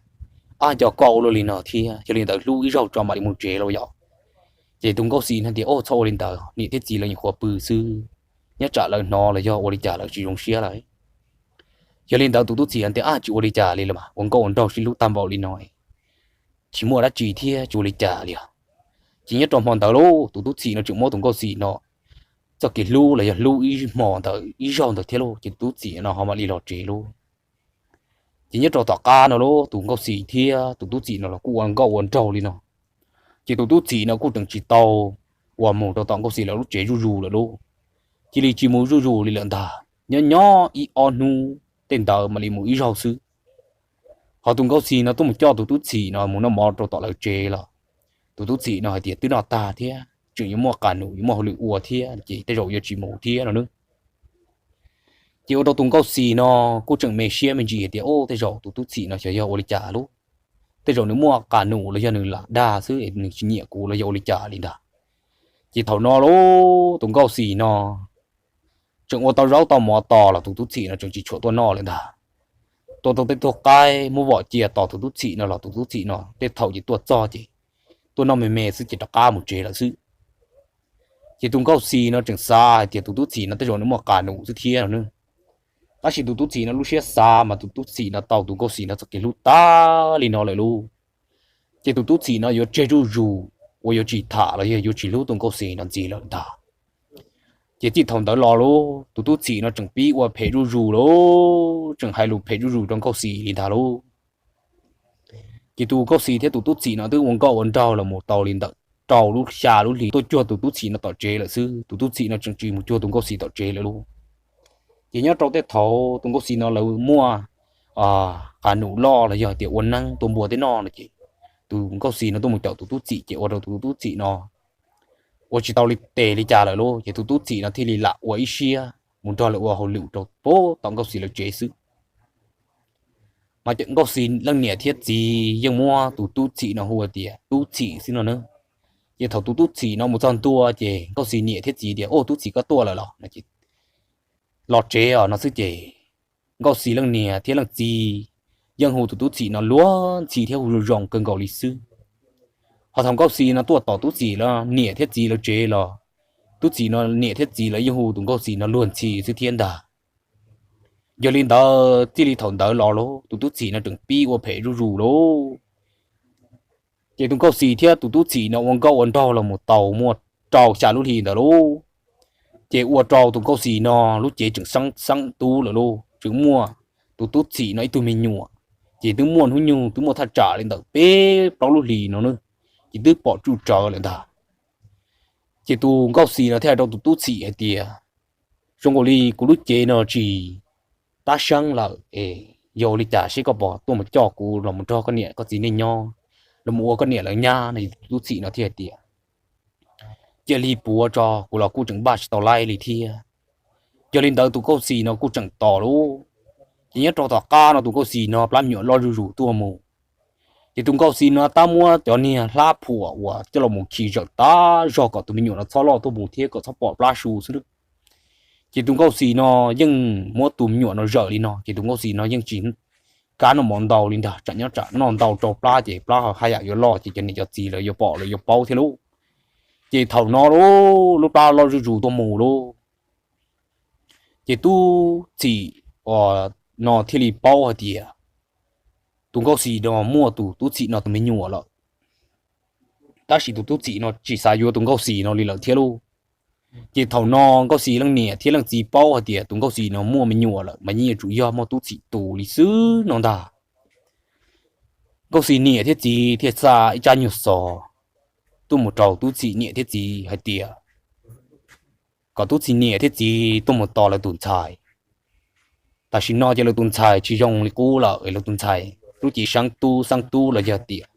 Ab, nco koj ua luaj li no thiab, yog li ntawd hlub ib zaug tso mam li mus tsev los yog? Ces tus Nkauj Xis no tias, Au, txhob ua li ntawd, niam thiab txiv lawv nyuam qhuav pw xwb, nyob tsam lawv hnov los yog ua li cas lawv tsis zoo siab lawm. Yog li ntawd tus tub txim no tias, Ab, tsis ua li cas li los mas, ua nkauj ua nraug sib hlub tag npaum li no, tsis muaj dab tsi thiab, tsis ua li cas li os. Ces nyob rau hmo ntawd lauj, tus tub txim no tseem muab tus Nkauj Xis no txoj kev hlub los yog hlub ib hmo ntawd ib zaug ntawd thiab lauj, ces tus tub txim no ho mam li los tsev lauj. Ces nyob rau tom qab no lauj, tus Nkauj Xis thiab tus tub txim no los kuj ua nkauj ua nraug li no. Ces tus tub txim no kuj tseem tsis tau uas mus rau tom Nkauj Xis lawv lub tsev zuj zus lawm lauj. Cia li tsis mus zuj zus li lawm ntag, nyob nyob ib ob hnub tej ntawd mam li mus ib zaug xwb. Ho tus Nkauj Xis no tuaj mus coj tus tub txim no mus noj mov rau tom lawv tsev los tus tub txim no hais tias twb noj tag thiab tseem yuav muaj qab num yuav muaj hauj lwm ua thiab ces tej zaum yuav tsis mus thiab no nawb. Ces ua rau tus Nkauj Xis no kuj tseem me siab me ntsis hais tias, Au, tej zaum tus tub txim no xyov yog ua li cas lauj, tej zaum nws muaj qab num los yog nws lam dag xwb es nws tsis nyiam kuv los yog ua li cas li ntag. Ces thaum no lauj, tus Nkauj Xis no tseem ua tau zaub tau mov tos los tus tub txim no tseem tsis tshua tuaj noj lawm ntag. Tua tau tej tug qaib muab vom cia tos tus tub txim no los tus tub txim no tej thaum ces tuaj txog ces tuaj noj me me xwb ces rov qab mus tsev lawm xwb. Ces tus Nkauj Xis no tseem xav hais tias tus tub txim no tej zaum nws muaj qab num xwb thiab no nawb. Tab sis tus tub txim no lub siab xav mas tus tub txim no tau tus Nkauj Xis no txoj kev hlub tag li no lawm lauj. Ces tus tub txim no yuav tseg zuj zus uas yuav tsis tham los yog yuav tsis hlub tus Nkauj Xis no ntxiv lawm ntag. Ces txij thaum ntawd los lauj, tus tub txim no tseem pib ua phem zuj zus lauj, tseem hais lus phem zuj zus rau Nkauj Xis li ntag lauj. Ces tus Nkauj Xis thiab tus tub txim no twb ua nkauj ua nraug los mus tau li ntawm rau lub xya lub hlis tuaj cuag tus tub txim no tom tsev lawm xwb, tus tub txim no tseem tsis mus cuag tus Nkauj Xis tom tsev lawm lauj. Ces nyob rau tej thaum tus Nkauj Xis no lawv muaj qab num loj los yog tias ua neeb tua npua tej noj no ces tus Nkauj Xis no tuaj mus caum tus tub txim ces ua rau tus tub txim no ua tsis tau li tes li cas lawm lauj, ces tus tub txim no thiaj li lam ua ib siab mus nrog lawv ua hauj lwm rau pem tom Nkauj Xis lawv tsev xwb. Mas Nkauj Xis leej niam thiab txiv yeej muab tus tub txim no hu tias tub txim xwb no na. Ces thaum tus tub txim no mus txog ntua ces Nkauj Xis niam thiab txiv tias, Au, tub txim koj tuaj lawm los? Los tsev os no xwb ces Nkauj Xis leej niam thiab leej txiv yeej hu tus tub txim no luag ntxhi thiab hu zoo zoo kawg nkaus li xwb. Ho thaum Nkauj Xis no tuaj tom tub txim lawv niam thiab txiv lawv tsev los tub txim no niam thiab txiv lawv yeej hu tus Nkauj Xis no luag ntxhi xwb thiab ntag. Yog li ntawd txij li thaum ntawd los lauj, tus tub txim no tseem pib ua phem zuj zus lauj. Ces tus Nkauj Xis thiab tus Tub Txhim no ua nkauj ua nraug los mus tau muaj rau xya lub hli ntawd lauj, ces ua rau tus Nkauj Xis no lub cev tseem xeeb xeeb tub lawm lauj, tseem muaj tus Tub Txhim no ib tug me nyuam. Ces twb muaj hnub nyoog twb muaj thaj tsam li ntawm peb plaub lub hlis no na, ces twb pom tsuj tsawv lawm ntag. Ces tus Nkauj Xis no thiaj hais rau tus Tub Txhim hais tias, zoo nkaus li kuv lub cev no tsis tab seeb lawm es yog li cas seb koj puas tuaj mus coj kuv los mus nrog koj niam koj txiv nej nyob, los mus ua koj niam lawv nyab no. Tus Tub Txhim no thiaj hais tias, cia li puav tso, kuv los kuj tseem npaj tsis tau laib li thiab. Yog li ntawd tus Nkauj Xis no kuj tseem tos lauj. Ces nyob rau tom qab no tus Nkauj Xis no plab me nyuam loj zuj zus tuaj mus. Ces tus Nkauj Xis no tab muab cov niag hlab phuam uas coj los mus khi zawm tag zog kom tus me nyuam no txhob loj tuaj mus thiab kom txhob pom plab su xwb. Ces tus Nkauj Xis no yeej muab tus me nyuam no zawm li no, ces tus Nkauj Xis no yeej tsis kav noj mov ntau li ntag, tsam nyob tsam noj ntau rau plab ces plab haj yam yuav loj ces cov niam cov txiv lawv yuav pom lawv yuav paub thiab lauj. Ces thaum no lauj, lub plab loj zuj zus tuaj mus lauj, ces Tub Txhim no thiaj li paub hais tias tus Nkauj Xis no muaj tus Tub Txhim no tus me nyuam lawm, tab sis tus Tub Txhim no tsis xav yuav tus Nkauj Xis no li lawm thiab lauj. Ces thaum no Nkauj Xis leej niam thiab leej txiv paub hais tias tus Nkauj Xis no muaj me nyuam lawm mas yeej yuav tsum yog muaj Tub Txhim tus li xwb no ntag. Nkauj Xis niam thiab txiv thiaj xa ib tsab nyuag xov tuaj mus rau Tub Txhim niam thiab txiv hais tias kom Tub Txhim niam thiab txiv tuaj mus tos lawv tus ntxhais. Tam sim no ces lawv tus ntxhais tsis zoo li qub lawm es lawv tus ntxhais lub cev xeeb tub xeeb tub los yog tias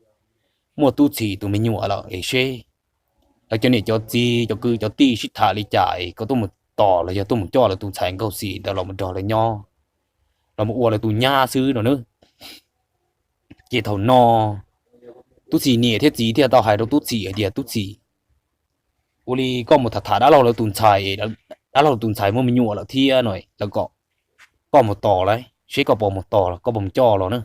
muaj Tub Txhim tus me nyuam lawm es seb lawv cov niam cov txiv cov kwv cov tij sib tham li cas es kom tuaj mus tos los yog tuaj mus coj lawv tus ntxhais Nkauj Xis ntawd los mus nrog lawv nyob, los mus ua lawv tus nyab xwb no na. Ces thaum no Tub Txhim niam thiab txiv thiaj tau hais rau Tub Txhim hais tias, Tub Txhim, ua li koj mus tham tham dab laug lawv tus ntxhais, dab laug tus ntxhais muaj me nyuam lawm thiab no, lawv kom koj mus tos lawv seb koj puas mus tos los koj puas mus coj los na.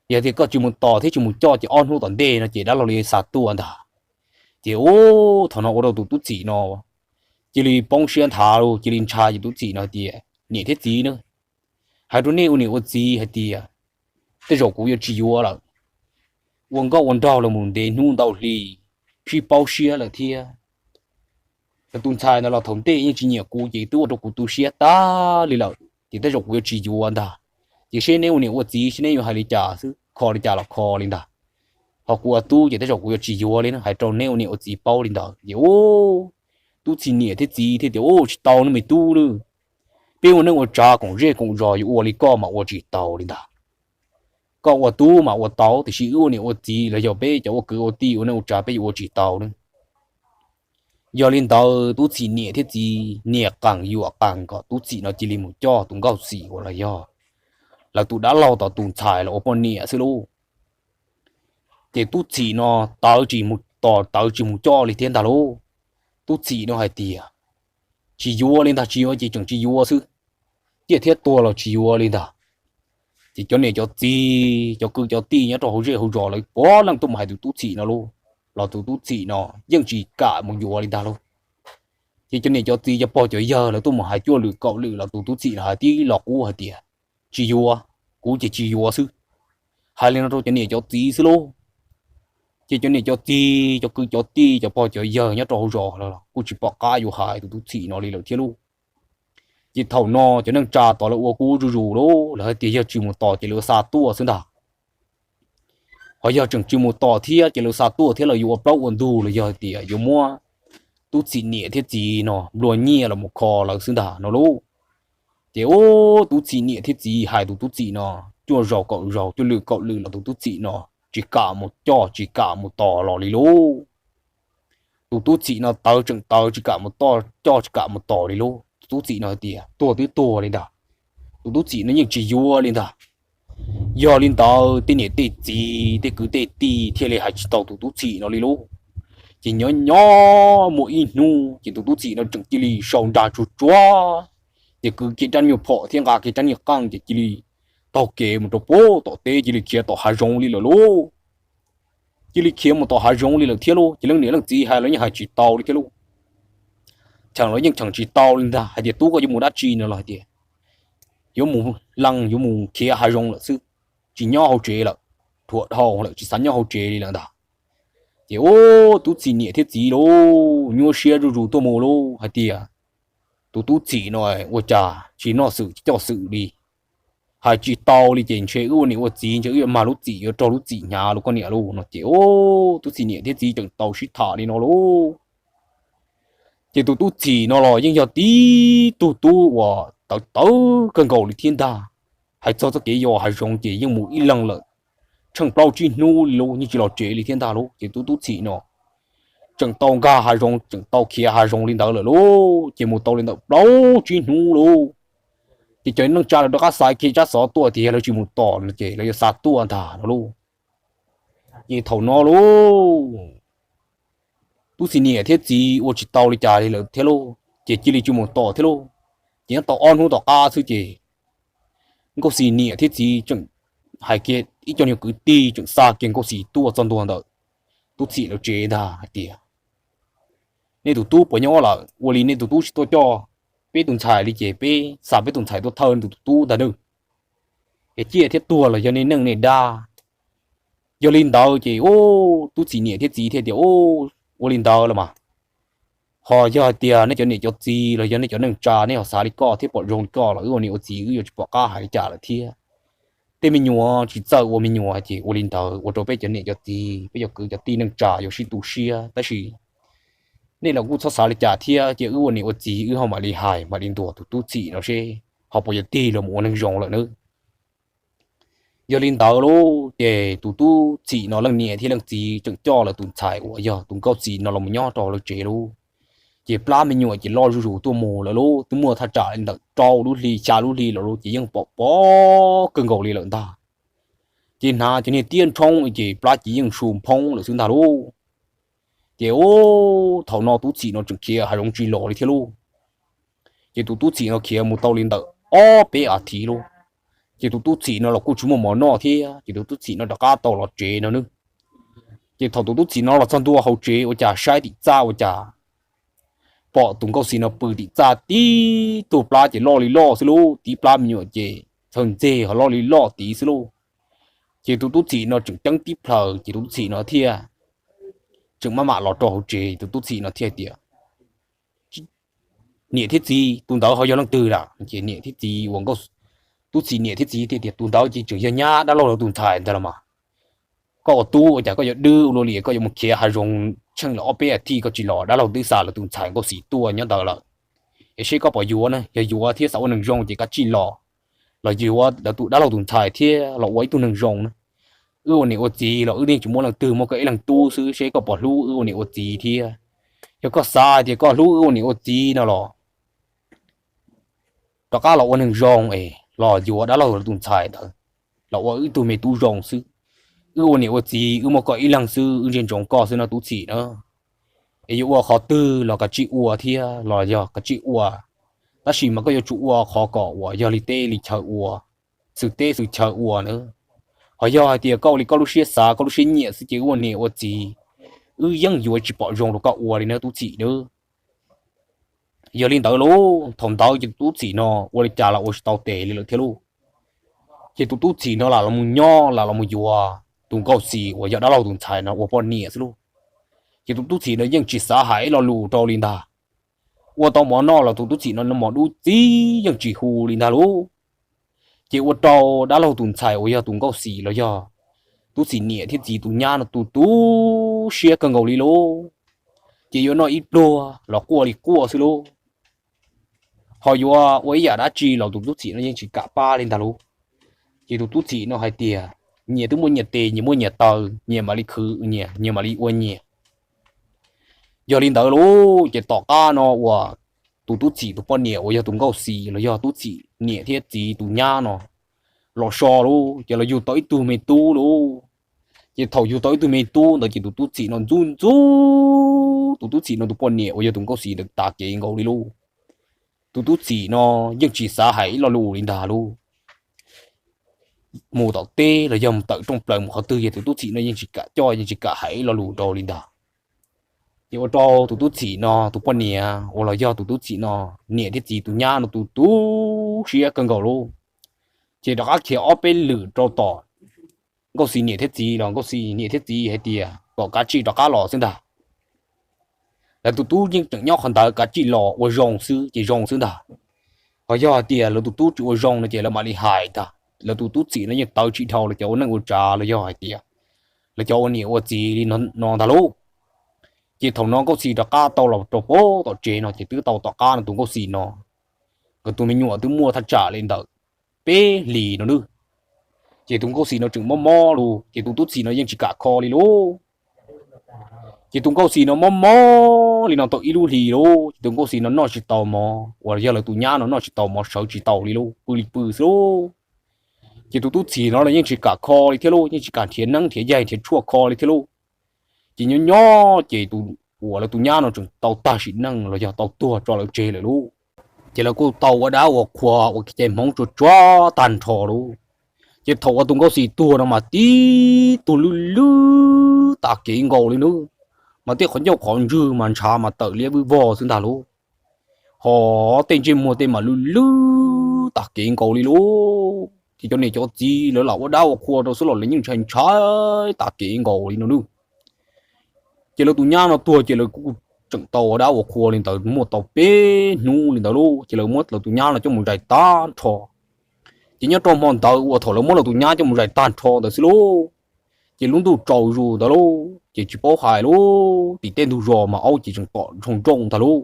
Yog tias koj tsis mus tos thiab tsis mus coj ces ob hnub tom ntej no ces dab laug li xa tuaj ntag. Ces ub, thaum no ua rau tus Tub Txhim no cia li poob siab nthav lauj, cia li ntshai ces Tub Txhim no tias, Niam thiab txiv na, hais rau nej ua niam ua txiv hais tias tej zaum kuv yuav tsis yuav lawm. Ua nkauj ua nraug los mus ntev hnub ntau hli, sib paub siab lawm thiab. Lawv tus ntxhais ntawd los thaum ntej yeej tsis nyiam kuv ces twb ua rau kuv tu siab tag li lawm, ces tej zaum kuv yuav tsis yuav ntag. Ces seb neb ua niam ua txiv seb neb yuav hais li cas xwb, kho li cas los kho li ntag. Ho kuv ua tub ces tej zaum kuv yuav tsis yuav li na, hais rau neb ua niam ua txiv paub li ntawd. Ces ub, Tub Txhim niam thiab txiv thiaj tias, Ub, tsis tau nawb me tub lauj. Peb ua neej ua tsav koom zej koom zos yuav ua li koj mas ua tsis tau li ntag. Koj ua tub mas ua tau, tiam sis wb ua niam ua txiv los yog peb cov ua kwv ua tij ua neej ua tsav peb yuav ua tsis tau nawb. Yog li ntawd Tub Txhim niam thiab txiv nias qees yuam qees kom Tub Txhim no cia li mus coj tus Nkauj Xis uas los yog lawv tus dab laug tom tus ntxhais los ua poj niam xwb lauj. Ces Tub Txhim no tawv tsis mus tos tawv tsis mus coj li thiab ntag lauj. Tub Txhim no hais tias, Tsis yuav li ntag, tsis yuav ces tseem tsis yuav xwb, ciaj thiab tuag los tsis yuav li ntag. Ces cov niam cov txiv cov kwv cov tij nyob rau hauv zej hauv zos lawv puav leej tuaj mus hais tus Tub Txhim no lauj, los tus Tub Txhim no yeej tsis kam mus yuav li ntag lauj. Ces cov niam cov txiv cov pog cov yawg lawv tuaj mus hais cuaj lwm kaum lwm los tus Tub Txhim no hais tib lo qub hais tias, Tsis yuav, kuv ces tsis yuav xwb. Hais li no rau cov niam cov txiv xwb lauj. Ces cov niam cov txiv cov kwv cov tij cov pog cov yawg nyob rau hauv zos los kuj tsis pom qab yuav hais tus Tub Txhim no li lawm thiab lauj. Ces thaum no cov neej tsa tod lawv ua kub zuj zus lauj, lawv hais tias yog tsis mus tos ces lawv xa tuaj xwb ntag. Ho yog tseem tsis mus tos thiab ces lawv xa tuaj thiab lawv yuav ua plaub ua ntug los yog hais tias yuav muab Tub Txhim niam thiab txiv no nplua nyiaj los mus kho lawv xwb ntag no lauj. Ces ub, Tub Txhim niam thiab txiv hais tus Tub Txhim no cuaj zaus kaum zaus cuaj lwm kaum lwm los tus Tub Txhim no tsis kam mus coj tsis kam mus tos los li lauj. Tus Tub Txhim no tawv tseem tawv tsis kam mus coj tsis kam mus tos li lauj. Tus Tub Txhim no hais tias tuag twb tuag li ntag, tus Tub Txhim no yeej tsis yuav li ntag. Yog li ntawd tej niam tej txiv tej kwv tej tij thiaj li hais tsis tau tus Tub Txhim no li lauj. Ces nyob nyob muaj ib hnub ces tus Tub Txhim no tseem cia li sau nra tsuag tsuag, ces kwv kiag rab nyuag phom thiab nqa kiag rab nyuag qeej ces cia li taug kev mus rau puag tom teb cia li khiav tom hav zoov li lawm lauj. Cia li khiav mus tom hav zoov li lawm thiab lauj. Ces leej niam leej txiv hais los yeej hais tsis tau li thiab lauj. Cheem los yeej cheem tsis tau li ntag, hais tias tub koj yuav mus dab tsi no los hais tias yuav mus leej yuav mus khiav hav zoov lawm xwb, tsis nyob hauv tsev lawm, dhuav dhau lawm tsis xav nyob hauv tsev li lawm ntag. Ces ub, Tub Txhim niam thiab txiv lauj, nyuaj siab zuj zus tuaj mus lauj, hais tias, tus Tub Txhim no ua cas tsis noj xwm tsis coj xwm li, hais tsis tau li, ces ntshe wb ua niam ua txiv ntshe wb yuav mag lub txim yuav raug lub txim hnyav lauj koj niam lauj no. Ces ub, Tub Txhim niam thiab txiv tseem tau sib tham li no lauj. Ces tus Tub Txhim no los yeej yog tib tug tub uas tawv tawv kawg nkaus li thiab ntag. Hais txog txoj kev yos hav zoov ces yeej mus ib leeg lawm tsheej plaub tsib hnub li lauj, yeej tsis los tsev li thiab ntag lauj. Ces tus Tub Txhim no tseem tau nkag hav zoov, tseem tau khiav hav zoov li ntawd lawm lauj, ces mus tau li ntawm plaub tsib hnub lauj. Ces cov neej tsa lawv rov qab xaiv kiag tsab xov tuaj tias yog lawv tsis mus tos no ces lawv yuav xa tuaj ntag no lauj. Ces thaum no lauj, Tub Txhim niam thiab txiv ua tsis tau li cas li lawm thiab lauj, ces cia li tsis mus tos thiab lauj. Ces nyob tau ob hnub tom qab xwb ces Nkauj Xis niam thiab txiv tseem hais kiag ib co nyuag kwv tij tseem xa kiag Nkauj Xis tuaj txog ntua ntawm Tub Txhim lawv tsev ntag hais tias, nej tus tub puas nyob lawm, ua li nej tus tub tsis tuaj coj peb tus ntxhais li ces peb xa peb tus ntxhais tuaj thawj nej tus tub ntag nawb. Es ciaj thiab tuag los yog nej neej nej dab. Yog li ntawd ces ub, Tub Txhim niam thiab txiv thiaj tias, ub, ua li ntawd los mas, ho yog hais tias nej cov niam cov txiv los yog nej cov neej tsa nej ho xav li koj thiab pom zoo li koj los wb ua niam ua txiv wb yuav tsis pom qab hais li cas lawm thiab. Tej me nyuam tsis txawj ua me nyuam ces ua li ntawd ua rau peb cov niam cov txiv peb cov kwv cov tij neej tsa yuav sib tu siab, tab sis nej los kuj txhob xav li cas thiab, ces wb ua niam ua txiv wb ho mam li hais mam li ntuas tus Tub Txhim no seb ho puas yuav tig los mus ua neeg zoo lawm nawb. Yog li ntawd lauj, ces tus Tub Txhim no leej niam thiab leej txiv tseem coj lawv tus ntxhais uas yog tus Nkauj Xis no los mus nyob rau lawv tsev lauj. Ces plab me nyuam ces loj zuj zus tuaj mus lawm lauj, twb muaj thaj tsam li ntawm rau lub hli xya lub hli lawm lauj, ces yeej pom pob kawg nkaus li lawm ntag. Ces hnav cov niag tiab nrhoob ces plab ces yeej su nphoob lawm xwb ntag lauj. Ces ub, thaum no Tub Txhim no tseem khiav hav zoov tsis los li thiab lauj. Ces tus Tub Txhim no khiav mus tau li ntawm ob peb as thiv lauj, ces tus Tub Txhim no los kuj tsis muaj mov noj thiab, ces tus Tub Txhim no rov qab tau los tsev no nawb. Ces thaum tus Tub Txhim no los txog ntua hauv tsev ua cas saib tim txaj ua cas pom tus Nkauj Xis no pw tim txaj tib tug plab ces loj li loj xwb lauj, tib plab me nyuam ces txhawj ntxeg ho loj li loj tid xwb lauj. Ces tus Tub Txhim no tseem ceeb tib plhaws ces tus Tub Txhim no thiaj tseem maj mam los rau hauv tsev, tus Tub Txhim no thiaj tias, niam thiab txiv, tus ntawd ho yog leej twg lawm? Ces niam thiab txiv uas, Tub Txhim niam thiab txiv thiaj tias, tus ntawd ces tseem yog nyab dab laug lawv tus ntxhais ntag los mas. Koj ua tub ua cas koj yuav dwb ua luaj li, koj yuav mus khiav hav zoov tsheej lawm ob peb as thiv koj tsis los, dab laug twb xa lawv tus ntxhais Nkauj Xis tuaj nyob ntawd lawm. Es seb koj puas yuav na, yog yuav thiab xav ua neeg zoo ces kav tsij los, los yuav lawv tus dab laug tus ntxhais thiab los ua ib tug neeg zoo na. Wb ua niam ua txiv los wb yeej tsis muaj leej twg, muaj koj ib leeg tub xwb, seb koj puas hlub wb ua niam ua txiv thiab. Yog koj xav hais tias koj hlub wb ua niam ua txiv no los rov qab los ua neeg zoo es los yuav dab laug lawv tus ntxhais ntawd, los ua wb tug me tub zoo xwb. Wb ua niam ua txiv wb muaj koj ib leeg xwb, wb ntsia ntsoov koj xwb no Tub Txhim na. Es yuav ua qhov twg los kav tsij ua thiab, los yog kav tsij ua, tab sis mas koj yuav tsum ua qhov kom uas yog li teb li chaw ua, xwm teb xwm chaw ua na. Ho yog hais tias koj ua li koj lub siab xav koj lub siab nyiam xwb ces wb ua niam ua txiv wb yeej yuav tsis pom zoo rau koj ua li na Tub Txhim na. Yog li ntawd lauj, thaum ntawd ces tus Tub Txhim no ua li cas los ua tsis tau tes li lawm thiab lauj. Ces tus Tub Txhim no lam los mus nyob lam los mus yuav tus Nkauj Xis uas yog dab laug tus ntxhais no ua poj niam xwb lauj. Ces tus Tub Txhim no yeej tsis xav hais ib lo lus rau li ntag. Ua tau mov noj los tus Tub Txhim no mos dub txib yeej tsis hu li ntag lauj. Ces ua rau dab laug tus ntxhais uas yog tus Nkauj Xis los yog Tub Txhim niam thiab txiv tus nyab no tu tu siab kawg nkaus li lauj. Ces yuav noj ib pluag los quaj li quaj xwb lauj. Ho yuav ua ib yam dab tsi los tus Tub Txhim no yeej tsis kam pab li ntag lauj. Ces tus Tub Txhim no hais tias, nyias twb muaj nyias tes, nyias muaj nyias taw, nyias mam li khwv nyias, nyias mam li ua nyias. Yog li ntawd lauj, ces tom qab no uas tus Tub Txhim tus poj niam uas yog tus Nkauj Xis los yog Tub Txhim niam thiab txiv tus nyab no los so lauj, ces los yug tau ib tug me tub lauj. Ces thaum yug tau ib tug me tub ntawd ces tus Tub Txhim no ntxub ntxub tus Tub Txhim no tus poj niam uas yog tus Nkauj Xis ntawd tas kev nkaus li lauj. Tus Tub Txhim no yeej tsis xav hais ib lo lus li ntag lauj. Mus tom teb los yog mus tawm rooj plaws mus qhov twg ces tus Tub Txhim no yeej tsis kam coj yeej tsis kam hais ib lo lus rau li ntag. Ces ua rau tus Tub Txhim no tus poj niam uas los yog tus Tub Txhim no niam thiab txiv tus nyab no tu tu siab kawg nkaus lauj. Ces rov qab khiav ob peb lwm rau tom Nkauj Xis niam thiab txiv los Nkauj Xis niam thiab txiv hais tias, kom kav tsij rov qab los xwb ntag. Lawv tus tub yeej tseem nyob qhov ntawd, kav tsij los ua zoo xwb ces zoo xwb ntag. Ho yog hais tias lawv tus tub tsis ua zoo no ces lawv mam li hais ntag. Lawv tus tub txim no yeej tawv tsis dhau lawv cov ua neej ua tsav los yog hais tias lawv cov ua niam ua txiv li no ntag lauj. Ces thaum no Nkauj Xis rov qab tau los rau pem tom tsev no ces twb tau tom qab no tus Nkauj Xis no, nkawd tus me nyuam twb muaj thaj tsam li ntawm peb hlis no nawb. Ces tus Nkauj Xis no tseem mob mob lug ces tus tub txim no yeej tsis kam kho li lauj. Ces tus Nkauj Xis no mob mob li no tau ib lub hlis lauj, ces tus Nkauj Xis no noj tsis tau mov, uas yog lawv tus nyab no noj tsis tau mov, sawv tsis tau li lauj, pw li pw xwb lauj. Ces tus tub txim no los yeej tsis kam kho li thiab lauj, yeej tsis kam nrhiav neeb nrhiav yaig nrhiav tshuaj kho li thiab lauj. Ces nyob nyob ces tus uas lawv tus nyab no tseem tau tag sim neej los yog tau tuag tso lawv tseg lawm lauj. Ces lawv kuj tau ua dab ua qhua ua cai hmoov tsuag tsuag tag nrho lauj. Ces thaum uas tus Nkauj Xis tuag no mas tib tug lwj lwj tag kev nkaus li nawb, mas tej qhov ncauj qhov ntswg mas ntshav mas tawm liab vwj vog xwb ntag lauj. Ho tej ntsej muag tej mas lwj lwj tag kev nkaus li lauj. Ces cov niam cov txiv lawv lam ua dab ua qhua rau xwb los lawv yeej ntshai ntshai tag kev nkaus li no nawb. Ces lawv tus nyab no tuag ces lawv kuj tseem tau ua dab ua qhua li ntawd muaj tau peb hnub li ntawd lauj, ces lawv muab lawv tus nyab no coj mus zais tag nrho. Ces nyob rau hmo ntawd uas thaum lawv muab lawv tus nyab coj mus zais tag nrho ntawd xwb lauj, ces lub ntuj tsaus zus ntawd lauj, ces tsis paub hais lauj, tim tej ntug zos mas aub ces tseem tom ntsoo nrooj ntag lauj.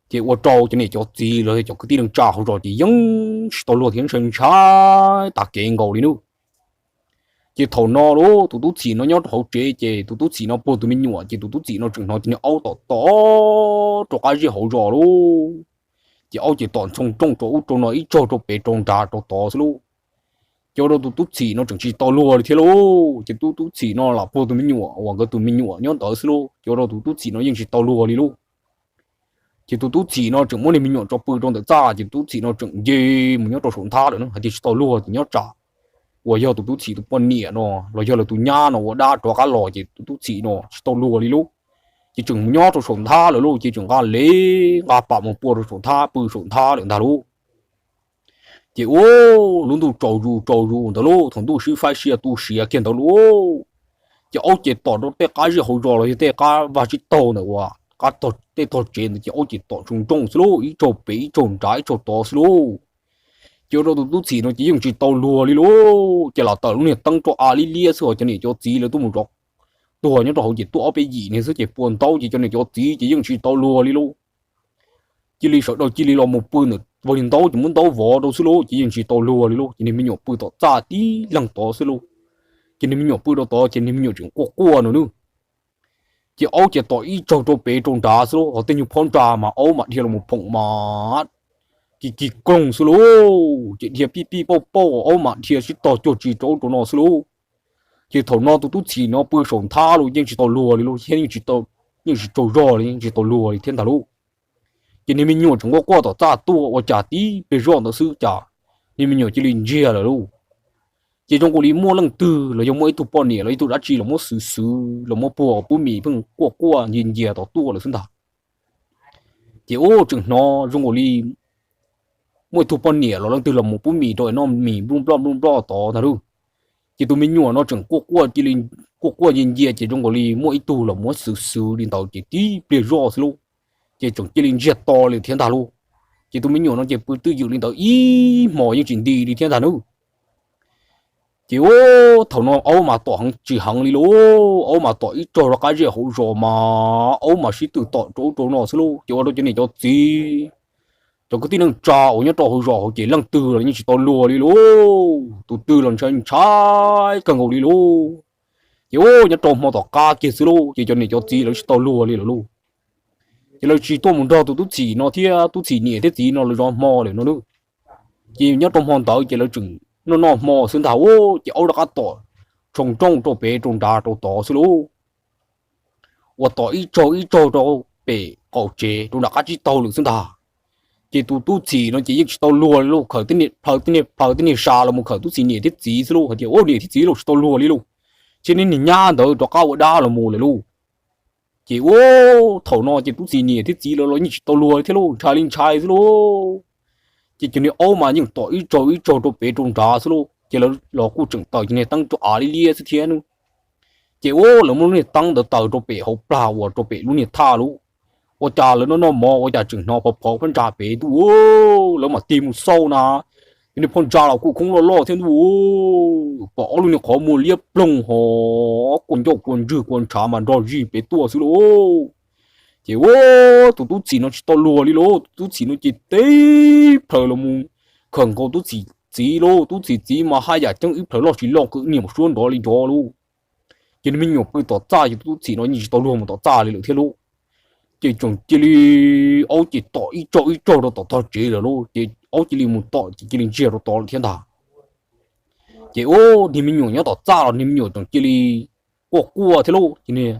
Ces ua rau cov niam cov txiv los cov kwv tij neej tsa hauv zos ces yeej tsis tau luag thiab ntshai ntshai tag kev nkaus li nawb. Ces thaum no lauj, tus tub txim no nyob rau hauv tsev ces tus tub txim no puag tus me nyuam ces tus tub txim no tseem hnov cov niag aub tom tom rau qab zej hauv zos lauj. Ces aub ces tom ntsoo nrooj rau ub rau no ib tsaug rau pem rau nrad rau tod xwb lauj. Ces ua rau tus tub txim no tseem tsis tau luag li thiab lauj. Ces tus tub txim no lam puag tus me nyuam uas nkawd tus me nyuam nyob ntawd xwb lauj, ces ua rau tus tub txim no yeej tsis tau luag li lauj. Ces tus tub txim no tseem muab niag me nyuam tso pw rau ntawm txaj, ces tus tub txim no tseem nce mus nyob rau saum nthab lawm na, hais tias tsis tau luag ces nyob tsam uas yog tus tub txim tus poj niam no los yog lawv tus nyab no ua dab rov qab los ces tus tub txim no tsis tau luag li lauj. Ces tseem mus nyob rau saum nthab lawm lauj, ces tseem nqa lev nqa pam mus pua rau saum nthab pw saum nthab lawm ntag lauj. Ces ua lub ntuj tsaus zus tsaus zus ntawd lauj, thaum ntuj sib faib sia tu siav kiag ntawd lauj, ces aub ces tom rau tej qab zej hauv zos los yog tej qab vaj tsib taug ntawd uas qab tej tog tsev ntawd ces aub ces tom ntsoo nrooj xwb lauj, ib tsaug pem ib tsaug nrad ib tsaug tod xwb lauj. Ces ua rau tus tub txim no ces yeej tsis tau luag li lauj, ces lam tawm lub niag teeb rau av liab liab xwb, ho cov niam cov txiv lawv tuaj mus zov tuag nyob rau hauv ces tuaj ob peb yim niag xwb ces pua ntaub ces cov niam cov txiv ces yeej tsis tau luag li lauj. Cia li sawv daws cia li los mus pw ntawm vaj li ntaub ces muab ntaub vov rau xwb lauj, ces yeej tsis tau luag li lauj, ces niag me nyuam pw tom txaj tib leeg tod xwb lauj. Ces niag me nyuam pw rau tod ces niag me nyuam tseem quaj quaj no nawb. Ces aub ces tom ib tsaug rau pem rau nrad xwb lauj, ho tej nyuag phab ntsa mas aub mam dhia los mus phoom mas kis kis koog xwb lauj, ces dhia pij pij pauj pauj, aub mam dhia sib tog cuag tsis rau ub rau no xwb lauj. Ces thaum no tus tub txim no pw saum nthab lauj yeej tsis tau luag li lauj, thiab yeej tsis tsaug zog li, yeej tsis tau luag li thiab ntag lauj. Ces niag me nyuam tseem quaj quaj tom txaj tuaj ua cas tib pliag zoj ntawd xwb cas niag me nyuam cia li ntsiag lawm lauj. Ces zoo nkaus li muaj leej twg los yog muaj ib tug poj niam los ib tug dab tsi los muab xwv xwv los muab puag pub mis pheej quaj quaj ncia ncia tom tuaj lawm xwb ntag. Ces ub tseem hnov zoo nkaus li muaj ib tug poj niam los leej twg los mus pub mis rau es noj mis nploj nploj nploj nploj tod ntag lauj. Ces tus me nyuam no tseem quaj quaj cia li quaj quaj ncia ncia ces zoo nkaus li muaj ib tug los muab xwv xwv li ntawd ces tib pliag zoj xwb lauj, ces tseem cia li ntsiag to li thiab ntag lauj. Ces tus me nyuam no ces pw twj ywm li ntawd ib hmos yeej tsis nti li thiab ntag nawb. Ces ub thaum no aub mas tom heev tsis heev li lauj, aub mas tom ib tsaug rov qab zej hauv zos mas aub mas sib tw tom rau ub rau no xwb lauj, ces ua rau cov niam cov txiv, cov kwv tij neej tsa uas nyob rau hauv zos hauv ces leej twg los yeej tsis tau luag li lauj, tus twg los ntshai ntshai kawg nkaus li lauj. Ces ub nyob rau hmo tom qab kiag xwb lauj, ces cov niam cov txiv lawv tsis tau luag li lawm lauj. Ces lawv tsis tuaj mus nrog tus tub txim no thiab tub txim niam thiab txiv no lawv zov hmo lawm no nawb. Ces nyob rau hmo ntawd ces lawv tseem noj noj hmo xwb ntag ub ces aub rov qab tom tshoov nrooj rau pem rau nrad rau tod xwb lauj, uas tom ib tsaug ib tsaug rau pem qaum tsev rau nram qab tsib taug lawm xwb ntag. Ces tus tub txim no ces yeej tsis tau luag li lauj, khaws tej niag plaws tej niag plaws tej niag sa los mus khaws tub txim niam thiab txiv xwb lauj, hais tias ua niam thiab txiv los tsis tau luag li lauj, ces niag niag nyab ntawd rov qab ua dab los mus lawm lauj. Ces ub thaum no ces tub txim niam thiab txiv lawv los yeej tsis tau luag li thiab lauj, ntshai li ntshai xwb lauj. Ces cov niag aub mas yeej tom ib tsaug ib tsaug rau pem rau nrad xwb lauj, ces lawv los kuj tseem taws cov niag teeb rau av liab liab xwb thiab nawb. Ces ua lawv muab lub niag teeb ntawd taws rau pem hauv plag uas rau pem lub niag thaj lub, ua cas lawv noj noj mov ua cas tseem hnov phov phov phab ntsa pem ntuj, lawv mam tig mus xauj na, ces niag phab ntsa los kuj khoob loj loj thiab ntuj, pom ob lub niag qhov muag liab ploog ho kua ncauj kua ntswg kua ntshav mas nrog zig pem tuaj xwb lauj. Ces ua tus tub txim no tsis tau luag li lauj, tus tub txim no ces tib plhaws los mus khawm nkaus tub txim txiv lauj, tub txim txiv mas haj yam ceeb ib plhaws loj tsis loj qw niag mus suab nrov li nrov lauj. Ces niag me nyuam pw tom txaj ces tus tub txim no yeej tsis tau luag mus tom txaj li lawm thiab lauj. Ces tseem cia li, aub ces tom ib tsaug ib tsaug rau tom tog tsev lawm lauj, ces aub cia li mus tom ces cia li ntsiag rau tod lawm thiab ntag. Ces ua niag me nyuam nyob tom txaj los niag me nyuam tseem cia li quaj quaj thiab lauj, ces niag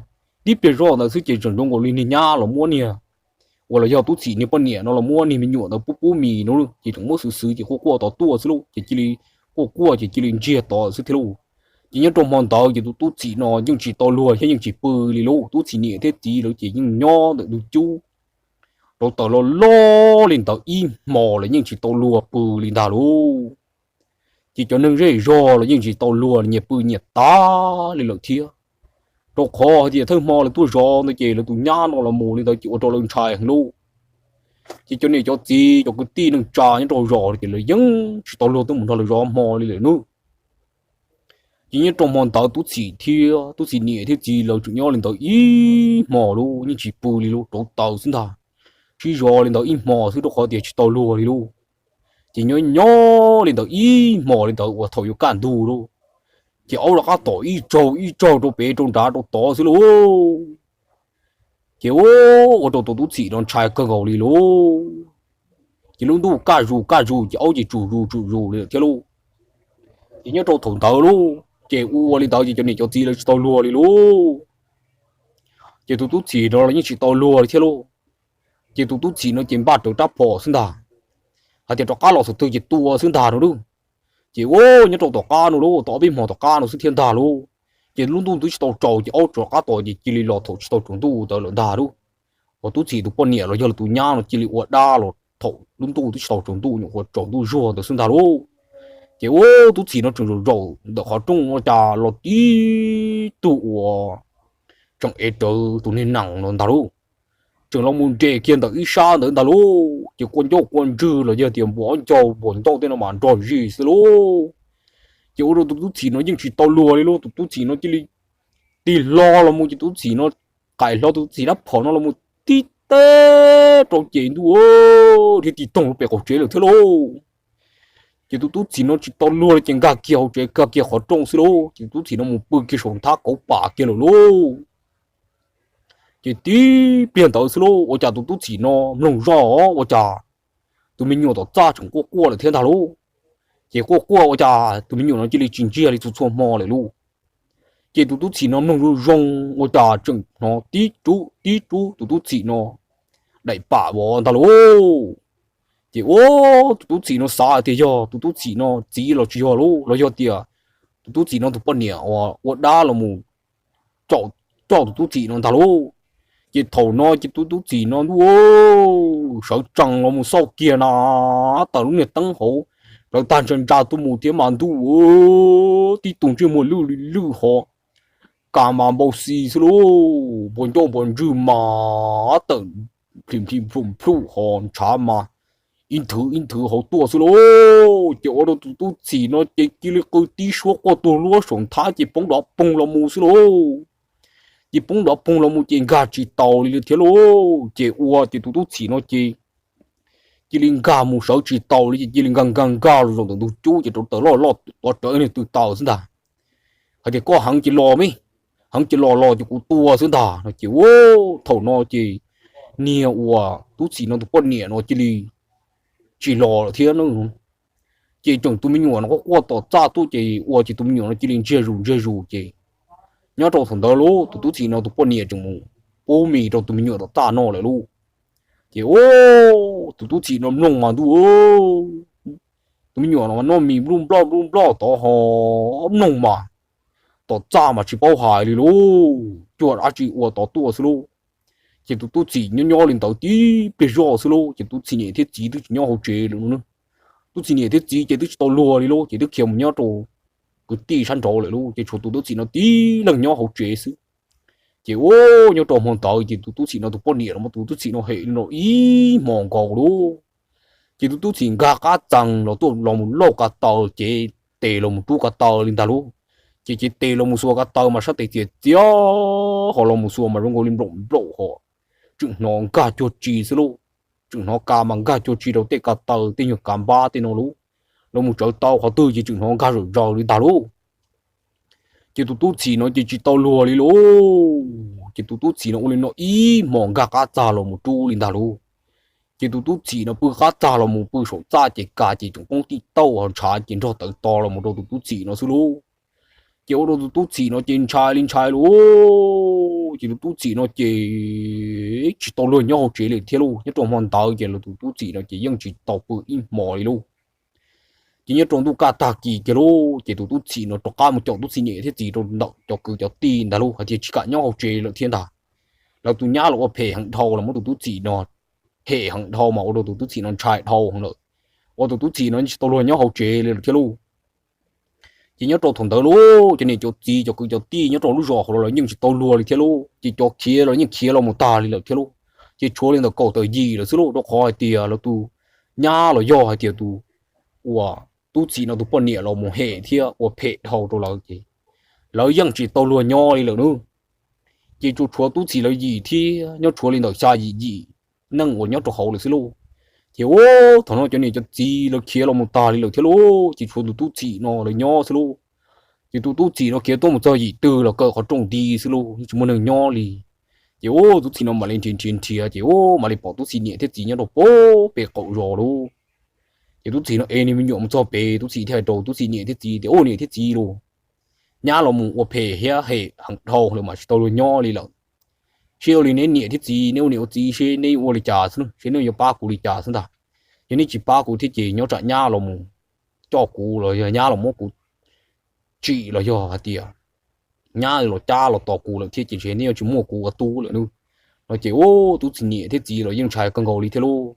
tib pliag zoj ntawd xwb ces tseem zoo nkaus li niag nyab los muab niag uas los yog tub txim niag poj niam no los muab niag me nyuam ntawd pub pub mis no, ces tseem muab xwv xwv ces quaj quaj tod tuaj xwb lauj, ces cia li quaj quaj ces cia li ntsiag tod xwb thiab lauj. Ces nyob rau hmo ntawd ces tus tub txim no yeej tsis tau luag thiab yeej tsis pw li lauj, tub txim niam thiab txiv lawv ces yeej nyob ntawm ntug cub rau taws loj loj li ntawd ib hmos lawm yeej tsis tau luag pw li ntag lauj. Ces cov neeg zej zog los yeej tsis tau luag nyias pw nyias tas li lawm thiab, rau qhov hais tias thawj hmo lawv tuaj zov ntawd ces lawv tus nyab no los mus li ntawd ces ua rau lawv ntshai heev lauj. Ces cov niam cov txiv cov kwv tij neej tsa nyob rau zos ces lawv yeej tsis tau luag tuaj mus nrog lawv zov hmo li lawm nawb. Ces nyob rau hmo ntawd tub txim thiab tub txim niam thiab txiv lawv tseem nyob li ntawd ib hmos lauj yeej tsis pw li lauj, rauv taws xwb ntag. Sib zov li ntawd ib hmos xwb rau qhov tias tsis tau luag li lauj. Ces nyob nyob li ntawd ib hmos li ntawd uas thaum yuav kaj ntug lauj, ces aub rov qab tom ib tsaug ib tsaug rau pem rau nrad rau tod xwb lauj. Ces ua rau tus tub txim no ntshai kawg nkaus li lauj. Ces lub ntuj kaj zus kaj zus ces aub ces tsum zus tsum zus li lawm thiab lauj. Ces nyob rau thaum ntawd lauj ces ua ua li ntawd ces cov niam cov txiv lawv tsis tau luag li lauj. Ces tus tub txim no los yeej tsis tau luag li thiab lauj. Ces tus tub txim no ces npaj rawv rab phom xwb ntag, hais tias rov qab los txog twg ces tua xwb ntag no lauj. Ces ua nyob rau tom qab no lauj, tau ob peb hmo tom qab no xwb thiab ntag lauj. Ces lub ntuj twb tsis tau tsaus ces aub rov qab tom ces cia li los thaum tsis tau tsaus ntuj ntawd lawm ntag lauj. Uas tub txim tus poj niam los yog tus nyab no cia li ua dab los thaum lub ntuj twb tsis tau tsaus ntuj nyuam qhuav tsaus ntuj zuag ntawd xwb ntag lauj. Ces ua tub txim no tseem zaum zaum ntawm qhov rooj ua cas los tib tug uas tseem ev rawv tus niag nees no ntag lauj. Tseem los mus nres kiag ntawm ib sab ntawd ntag lauj, ces kua ncauj kua ntswg los yog tias npuas ob ncauj npuas ncauj tej no mas nrog zig xwb lauj. Ces ua rau tus tub txim no yeej tsis tau luag li lauj, tus tub txim no cia li tig hlo los mus ces tus tub txim no qaim hlo tus tub txim rab phom no los mus tib teb rau ces ntuj, dhia tig toog rau pem qaum tsev lawm thiab lauj. Ces tus tub txim no tsis tau luag li ces nkag kiag hauv tsev nkag kiag qhov rooj xwb lauj, ces tus tub txim no mus pw kiag saum nthab kauv pam kiag lawm lauj. Ces tib pliag ntawd xwb lauj ua cas tus tub txim no mloog zoj ua cas tus me nyuam tom txaj tseem quaj quaj lawm thiab ntag lauj. Ces quaj quaj ua cas tus me nyuam no cia li tsis ntsiag li txhua txhua hmo lawm lauj. Ces tus tub txim no mloog zoo zoo ua cas tseem hnov tib rub tib rub tus tub txim no daim pam vov ntag lauj. Ces ua tus tub txim no xav hais tias yog tus tub txim no txiv los tsis yog lauj, los yog tias tus tub txim no tus poj niam uas ua dab los mus coj tus tub txim no ntag lauj. Ces thaum no ces tus tub txim no ntuj, sawv tsees los mus xauj kiag na, tawm lub niag teeb hauv, plawv tag ntsa ntsa tuaj mus thiab mas ntuj, tib tug ntsej muag lwj li lwj ho, kas mas npau xi xwb lauj, npuas ncauj npuas ntswg mas tawm plhim plhim plhum plhum ho ntshav mas ib nthwv ib nthwv hauv tuaj xwb lauj. Ces ua rau tus tub txim no ces cia li qw tib suab quaj tuag luab saum nthab ces poob dov poog los mus xwb lauj. Ces poob dov poog los mus ces nkag tsis taus li thiab lauj. Ces ua ces tus tub txim no ces cia li nkag mus sawv tsis taus li ces cia li nkag nkag nkag los zaum ntawm ntug cub ces rau taws loj loj tuav rawv niag tw taws xwb ntag, hais tias koj heev ces los me, heev ces los los ces kuv tua xwb ntag no. Ces ua thaum no ces niag uas tub txim no tus poj niam no cia li tsis los lawm thiab. Ces tseem tus me nyuam no quaj quaj tom txaj tuaj ces ua ces tus me nyuam no cia li ntsiag zus ntsiag zus ces nyob rau thaum ntawd lauj tus tub txim no tus poj niam tseem mus pub mis rau tus me nyuam tom txaj noj lawm lauj. Ces ua tus tub txim no mloog mas ntuj, tus me nyuam no mas noj mis nplub nploj nplub nploj tod ho mloog mas tom txaj mas tsis paub hais li lauj, cuag dab tsi ua tod tuaj xwb lauj. Ces tus tub txim nyob nyob li ntawd tib pliag zoj xwb lauj ces tus tub txim niam thiab txiv twb tsis nyob hauv tsev lawm. Tub txim niam thiab txiv ces twb tsis tau luag li lauj ces twb khiav mus nyob rau kwv tij sab nraud lawm lauj, ces tshuav tus tub txim no tib leeg nyob hauv tsev xwb. Ces ub, nyob rau hmo ntawd ces tus tub txim no tus poj niam los muab tus tub txim no hem li no ib hmos nkaus lauj. Ces tus tub txim nkag qab txee los tuaj los mus lauj ko taw, ces tes los mus rub ko taw li ntag lauj. Ces ces tes los mus xuas ko taw mas sab tes txias txias, ho los mus xuas mas zoo nkaus li nplaum nplaum ho tseem hnov nkag cuag tsi xwb lauj. Tseem hnov ka mas nkag cuag tsi rau tej ko taw tej nyuag kav npab tej no lauj. Los mus tsawv tau qhov twg ces tseem hnov nkag zom zaws li ntag lauj. Ces tus tub txim no ces tsis tau luag li lauj. Ces tus tub txim no ua li no ib hmos nkag qab txag los mus rub li ntag lauj. Ces tus tub txim no pw qab txag los mus pw saum txaj ces ka ces tseem poob tim tauj ho ntshav ces nrog tawv to los mus rau tus tub txim no xwb lauj. Ces ua rau tus tub txim no ces ntshai li ntshai lauj. Ces tus tub txim no ces tsis tau luag nyob hauv tsev li thiab lauj. Nyob rau hmo ntawd ces los tus tub txim no ces yeej tsis tau pw ib hmos li lauj. Ces nyob rau ntuj kaj tag kis kiag lauj, ces tus tub txim no rov qab mus caum tub txim niam thiab txiv rau ntawm cov kwv cov tij ntag lauj, hais tias tsis kam nyob hauv tsev lawm thiab ntag. Lawv tus nyab los ua phem heev dhau los muab tus tub txim no hem heev dhau mas ua rau tus tub txim no ntshai dhau heev lawm. Ua tus tub txim no tsis tau luag nyob hauv tsev li lawm thiab lauj. Ces nyob rau thaum ntawd lauj, cov niam cov txiv cov kwv cov tij nyob rau lub zos hauv los lawv yeej tsis tau luag li thiab lauj. Ces cov khiav los yeej khiav los mus tag li lawm thiab lauj. Ces tshuav li ntawm kaum tawm yim lawm xwb lauj, rau qhov hais tias lawv tus nyab los yog hais tias tus uas tub txim no tus poj niam los mus hem thiab ua phem dhau rau lawv ces lawv yeej tsis tau luag nyob li lawm nawb. Ces tsuas tshuav tub txim lawv yim thiab nyob tshuav li ntawm xya yim yim neeg uas nyob rau hauv lawm xwb lauj. Ces ub, thaum no cov niam cov txiv lawv khiav los mus tag li lawm thiab lauj, ces tshuav tus tub txim no lawv nyob xwb lauj. Ces tus tub txim no khiav tuaj mus txog yim twg los kaw qhov rooj nti xwb lauj, yeej tsis muaj neeg nyob li. Ces ub, tub txim no mam li nrhiav nrhiav nrhiav ces ub, mam li pom tub txim niam thiab txiv nyob rau pem qaum zos lauj. Ces tub txim no ev niag me nyuam mus txog pem, tub txim thiaj hais rau tub txim niam thiab txiv tias, Ub, niam thiab txiv lauj, nyab los mus ua phem thiab hem heev dhau lawm mas tsis tau luag nyob li lawm. Seb ua li neb niam thiab txiv, neb ua niam ua txiv seb neb yuav ua li cas xwb, seb neb yuav pab kuv li cas xwb ntag. Yog neb tsis pab kuv thiab ces nyob tsam nyab los mus coj kuv los yog nyab los muab kuv tsim los yog hais tias nyab los cab los tos kuv lawm thiab ces ntshe neb yuav tsis muaj kuv ua tub lawm nawb. No ces ub, tub txim niam thiab txiv los yeej ntshai kawg nkaus li thiab lauj.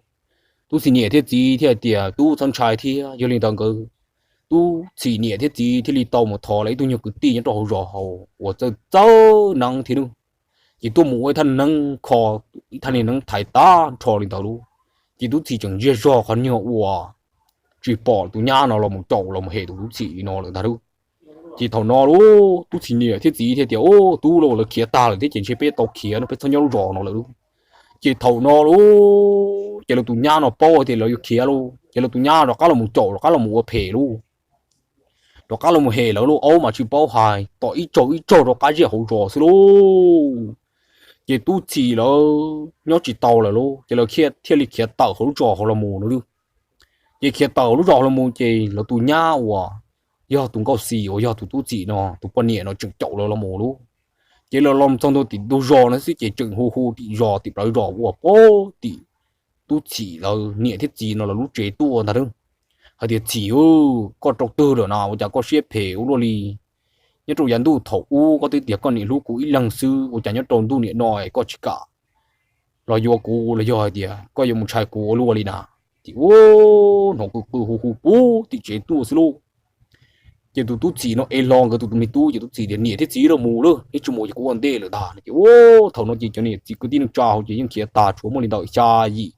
Tub txim niam thiab txiv thiaj hais tias, Tub txhob ntshai thiab. Yog li ntawd nkawd tub txim niam thiab txiv thiaj li tau mus thov lawv ib tug nyuag kwv tij nyob rau hauv zos hauv uas txawj txawj neeb thiab nawb. Ces tuaj mus ua ib thaj neeb kho, ib thaj niag neeb thaiv tag nrho li ntawd lauj. Ces tub txim tseem ntsiag zog qhov nyuag uas tsis pom tus nyab no los mus caum los mus hem tus tub txim li no lawm ntag lauj. Ces thaum no lauj, tub txim niam thiab txiv thiaj tias, Ub, tub lauj, lawv khiav tag lawm thiab ces ntshe peb tau khiav no, peb txhob nyob lub zos no lawm lauj. Ces thaum no lauj, ces lawv tus nyab no paub tias lawv yuav khiav lauj, ces lawv tus nyab rov qab los mus caum, rov qab los mus ua phem lauj, rov qab los mus hem lawv lauj, aub mas tsis paub hais, tom ib tsaug ib tsaug rau qab zej hauv zos xwb lauj. Ces tub txim lawv nyob tsis tau lawm lauj, ces lawv thiaj li khiav tawm hauv lub zos hauv los mus no lauj. Ces khiav tawm hauv lub zos hauv los mus ces lawv tus nyab uas yog tus nkauj xis uas yog tus tub txim no tus poj niam no tseem caum lawv los mus lauj. Ces lawv los txog ntua tim ntug zos no xwb ces tseem hu hu tim zos tim plawv zos uas pem tim tub txim lawv niam thiab txiv no lawv lub tsev tuaj ntag lauj, hais tias, Txim, koj rau twg lawm na, ua cas koj siab phem ua luaj li? Nyob rau yav ntuj thaum ub koj twb tias koj niam hlub kuv ib leeg xwb, ua cas nyob rau ntuj niam no es koj tsis kam los yuav kuv los yog hais tias koj yuav mus ntshai kuv ua luaj li na? Ces ub, hnov qw qw hu hu puag tim tsev tuaj xwb lauj. Ces tus tub txim no ev hlo nkawd tus tus me tub, ces tub txim tias, Niam thiab txiv los mus lawm, neb tsis mus ces kuv ua ntej lawm ntag. Ces ub, thaum no ces cov niam txiv kwv tij neej tsa hauv ces yeej khiav tag, tshuav muaj li ntawm xya yim,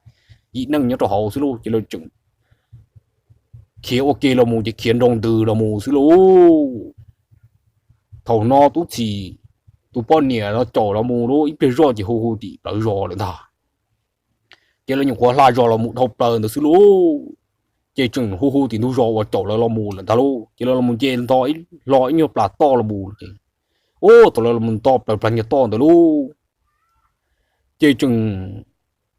yim neej nyob rau hauv xwb lauj, ces lawv tseem khiav ua ke los mus ces khiav nroo ntws los mus xwb lauj. Thaum no tub txim tus poj niam no caum los mus lauj, ib pliag zoj ces hu hu tim plawv zos lawm ntag. Ces lawv nyuam qhuav hla zos los mus dhau plaws ntawd xwb lauj, ces tseem hu hu tim ntug zos uas caum lawv los mus lawm ntag lauj. Ces lawv los mus nce nto hlo ib nyuag plas toj los mus ces, ub, thaum lawv los mus nto plaws plas nyuag toj ntawd lauj, ces tseem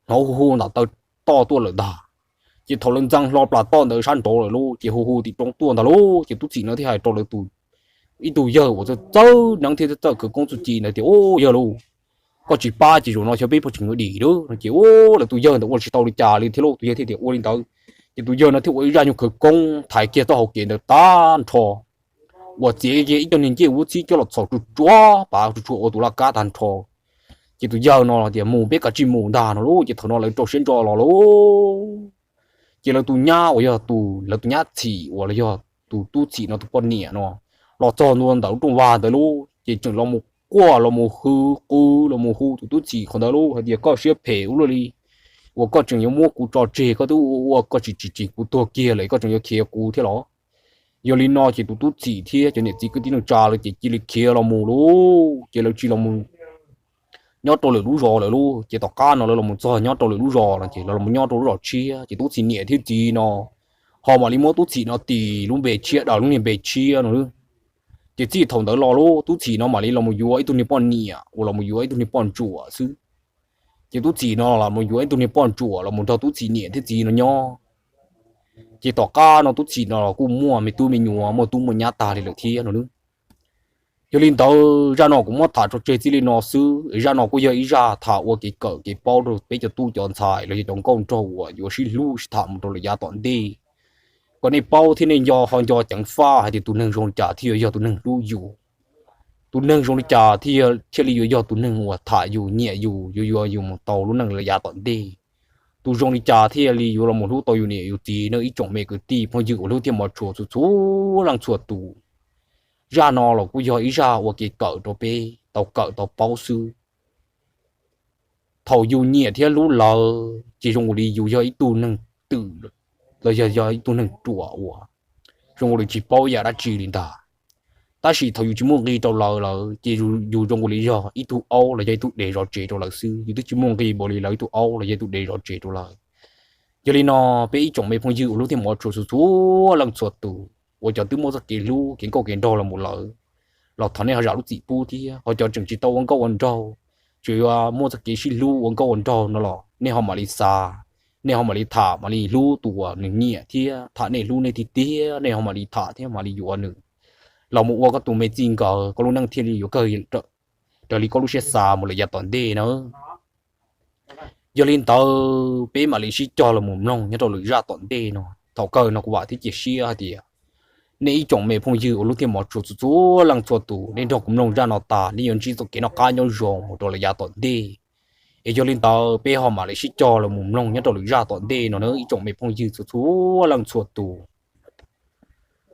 hnov hu hu ntawm taw toj tuaj lawm ntag. Ces thaum lawv ntxeev hlo plas toj ntawd sab nraud lawm lauj, ces hu hu tim roob tuaj ntag lauj. Ces tub txim no thiaj hais rau lawv tus, ib tug yawg uas txawj txawj neeb thiab txawj khawv koob txuj ci ntawd tias, Ub, yawg lauj, koj tsis pab ces zaum no xyov peb puas tseem yuav dim lawm no. Ces ub, lawv tus yawg ntawd ua tsis tau li cas li thiab lauj, tus yawg thiaj tias, Ua li ntawd. Ces tus yawg no thiaj ua ib zaj nyuag khawv koob thaiv kiag txoj hauv kev ntawd tag nrho, uas txiav kiag ib co niag ncej vuab txhib coj los txhom tsuj tsuav pav tsuj tsuav ua tus laj kab tag nrho. Ces tus yawg no tias, Mus, peb kav tsij mus ntag no lauj. Ces thaum no lawv rau siab ntso los lauj. Ces lawv tus nyab uas yog tus, lawv tus nyab txhim uas los yog tus tub txim no tus poj niam no tos txog ntua ntawm lub rooj vag ntawd lauj, ces tseem los mus quaj los mus hu qw los mus hu tus tub txim qhov ntawd lauj hais tias, koj siab phem ua luaj li, uas koj tseem yuav muab kuv tso tseg, koj twb ua ua koj tsis tsim tsim kuv tuag kiag lawm koj tseem yuav khiav kuv thiab los? Yog li no ces tus tub txim thiab cov niam txiv kwv tij neej tsa lawv ces cia li khiav los mus lauj, ces lawv tsis los mus nyob rau lwm lub zos lawm lauj. Ces tom qab no lawv los mus txog nyob rau lwm lub zos no ces lawv los mus nyob rau lub zos tshiab, ces tub txim niam thiab txiv no ho mam li muab tub txim no tis lub npe tshiab, daws lub niag npe tshiab no lauj. Ces txij thaum ntawd los lauj, tub txim no mam li los mus yuav ib tug niag poj niam uas los mus yuav ib tug niag poj ntsuam xwb. Ces tub txim no los mus yuav ib tug niag poj ntsuam los mus nrog tub txim niam thiab txiv no nyob. Ces tom qab no tub txim no los kuj muaj me tub me nyuam, muaj tub muaj nyab tag li lawm thiab no nawb. Yog li ntawd zaj no kuv muab tham tso tseg txij li no xwb. Zaj no kuj yog ib zaj tham ua kev kawm kev paub rau peb cov tub cov ntxhais los yog cov nkauj nraug uas yuav sib hlub sib tham mus rau lawm yav tom ntej, kom nej paub thiab nej nco ho nco ceev faj hais tias tus neeg zoo li cas thiaj yuav yog tus neeg hlub yus. Tus neeg zoo li cas thiaj thiaj li yuav yog tus neeg uas tham yus nyiam yus, yuav yuav yus mus tau lub neej lawm yav tom ntej. Tus zoo li cas thiaj li yuav los mus hlub tau yus niam yus txiv no ib tsoom me kwv tij phooj ywg uas hlub thiab hmov tshua txhua txhua leej txhua tus. Zaj no los kuj yog ib zaj ua kev kawm rau peb tau kawm tau paub xwb. Thaum yus nyiam thiab hlub lawv ces zoo li yus yog ib tug neeg twm los yog yog ib tug neeg ruam uas zoo li tsis paub yam dab tsi li ntag. Tab sis thaum yus tsis muaj nqis rau lawv lawm ces yus zoo li yog ib tug aub los yog ib tug dev zov tsev rau lawv xwb, yus twb tsis muaj nqis npaum li lawv ib tug aub los yog ib tug dev zov tsev rau lawv. Yog li no, peb ib tsoom me phooj ywg uas hlub thiab hmov tshua txhua txhua leej txhua tus uas cov twb muaj txoj kev hlub kev nkauj kev nraug los mus lawm, los thov nej ho zam lub txim pub thiab. Ho cov tseem tsis tau ua nkauj ua nraug, tseem yuav muaj txoj kev sib hlub ua nkauj ua nraug no los nej ho mam li xa, nej ho mam li tham mam li hlub tus uas nws nyiam thiab tham nej hlub nej tiag tiag, nej ho mam li tham thiab mam li yuav nws los mus ua koj tus me txij nkawm, koj lub neej thiaj li yuav kawg raws li koj lub siab xav mus lawm yav tom ntej na. Yog li ntawd peb mam li sib cog los mus mloog nyob rau lwm zaj tom ntej no. Thaum kawg no kuv vam thiab cia siab hais tias nej ib tsoom me phooj ywg uas hlub thiab hmov tshua txhua txhua leej txhua tus, nej nrog kuv mloog zaj no tas nej yuav ntsib txoj kev noj qab nyob zoo mus rau lawm yav tom ntej. Es yog li ntawd peb ho mam li sib cog los mus mloog nyob rau lwm zaj tom ntej no nawb ib tsoom me phooj ywg txhua txhua leej txhua tus.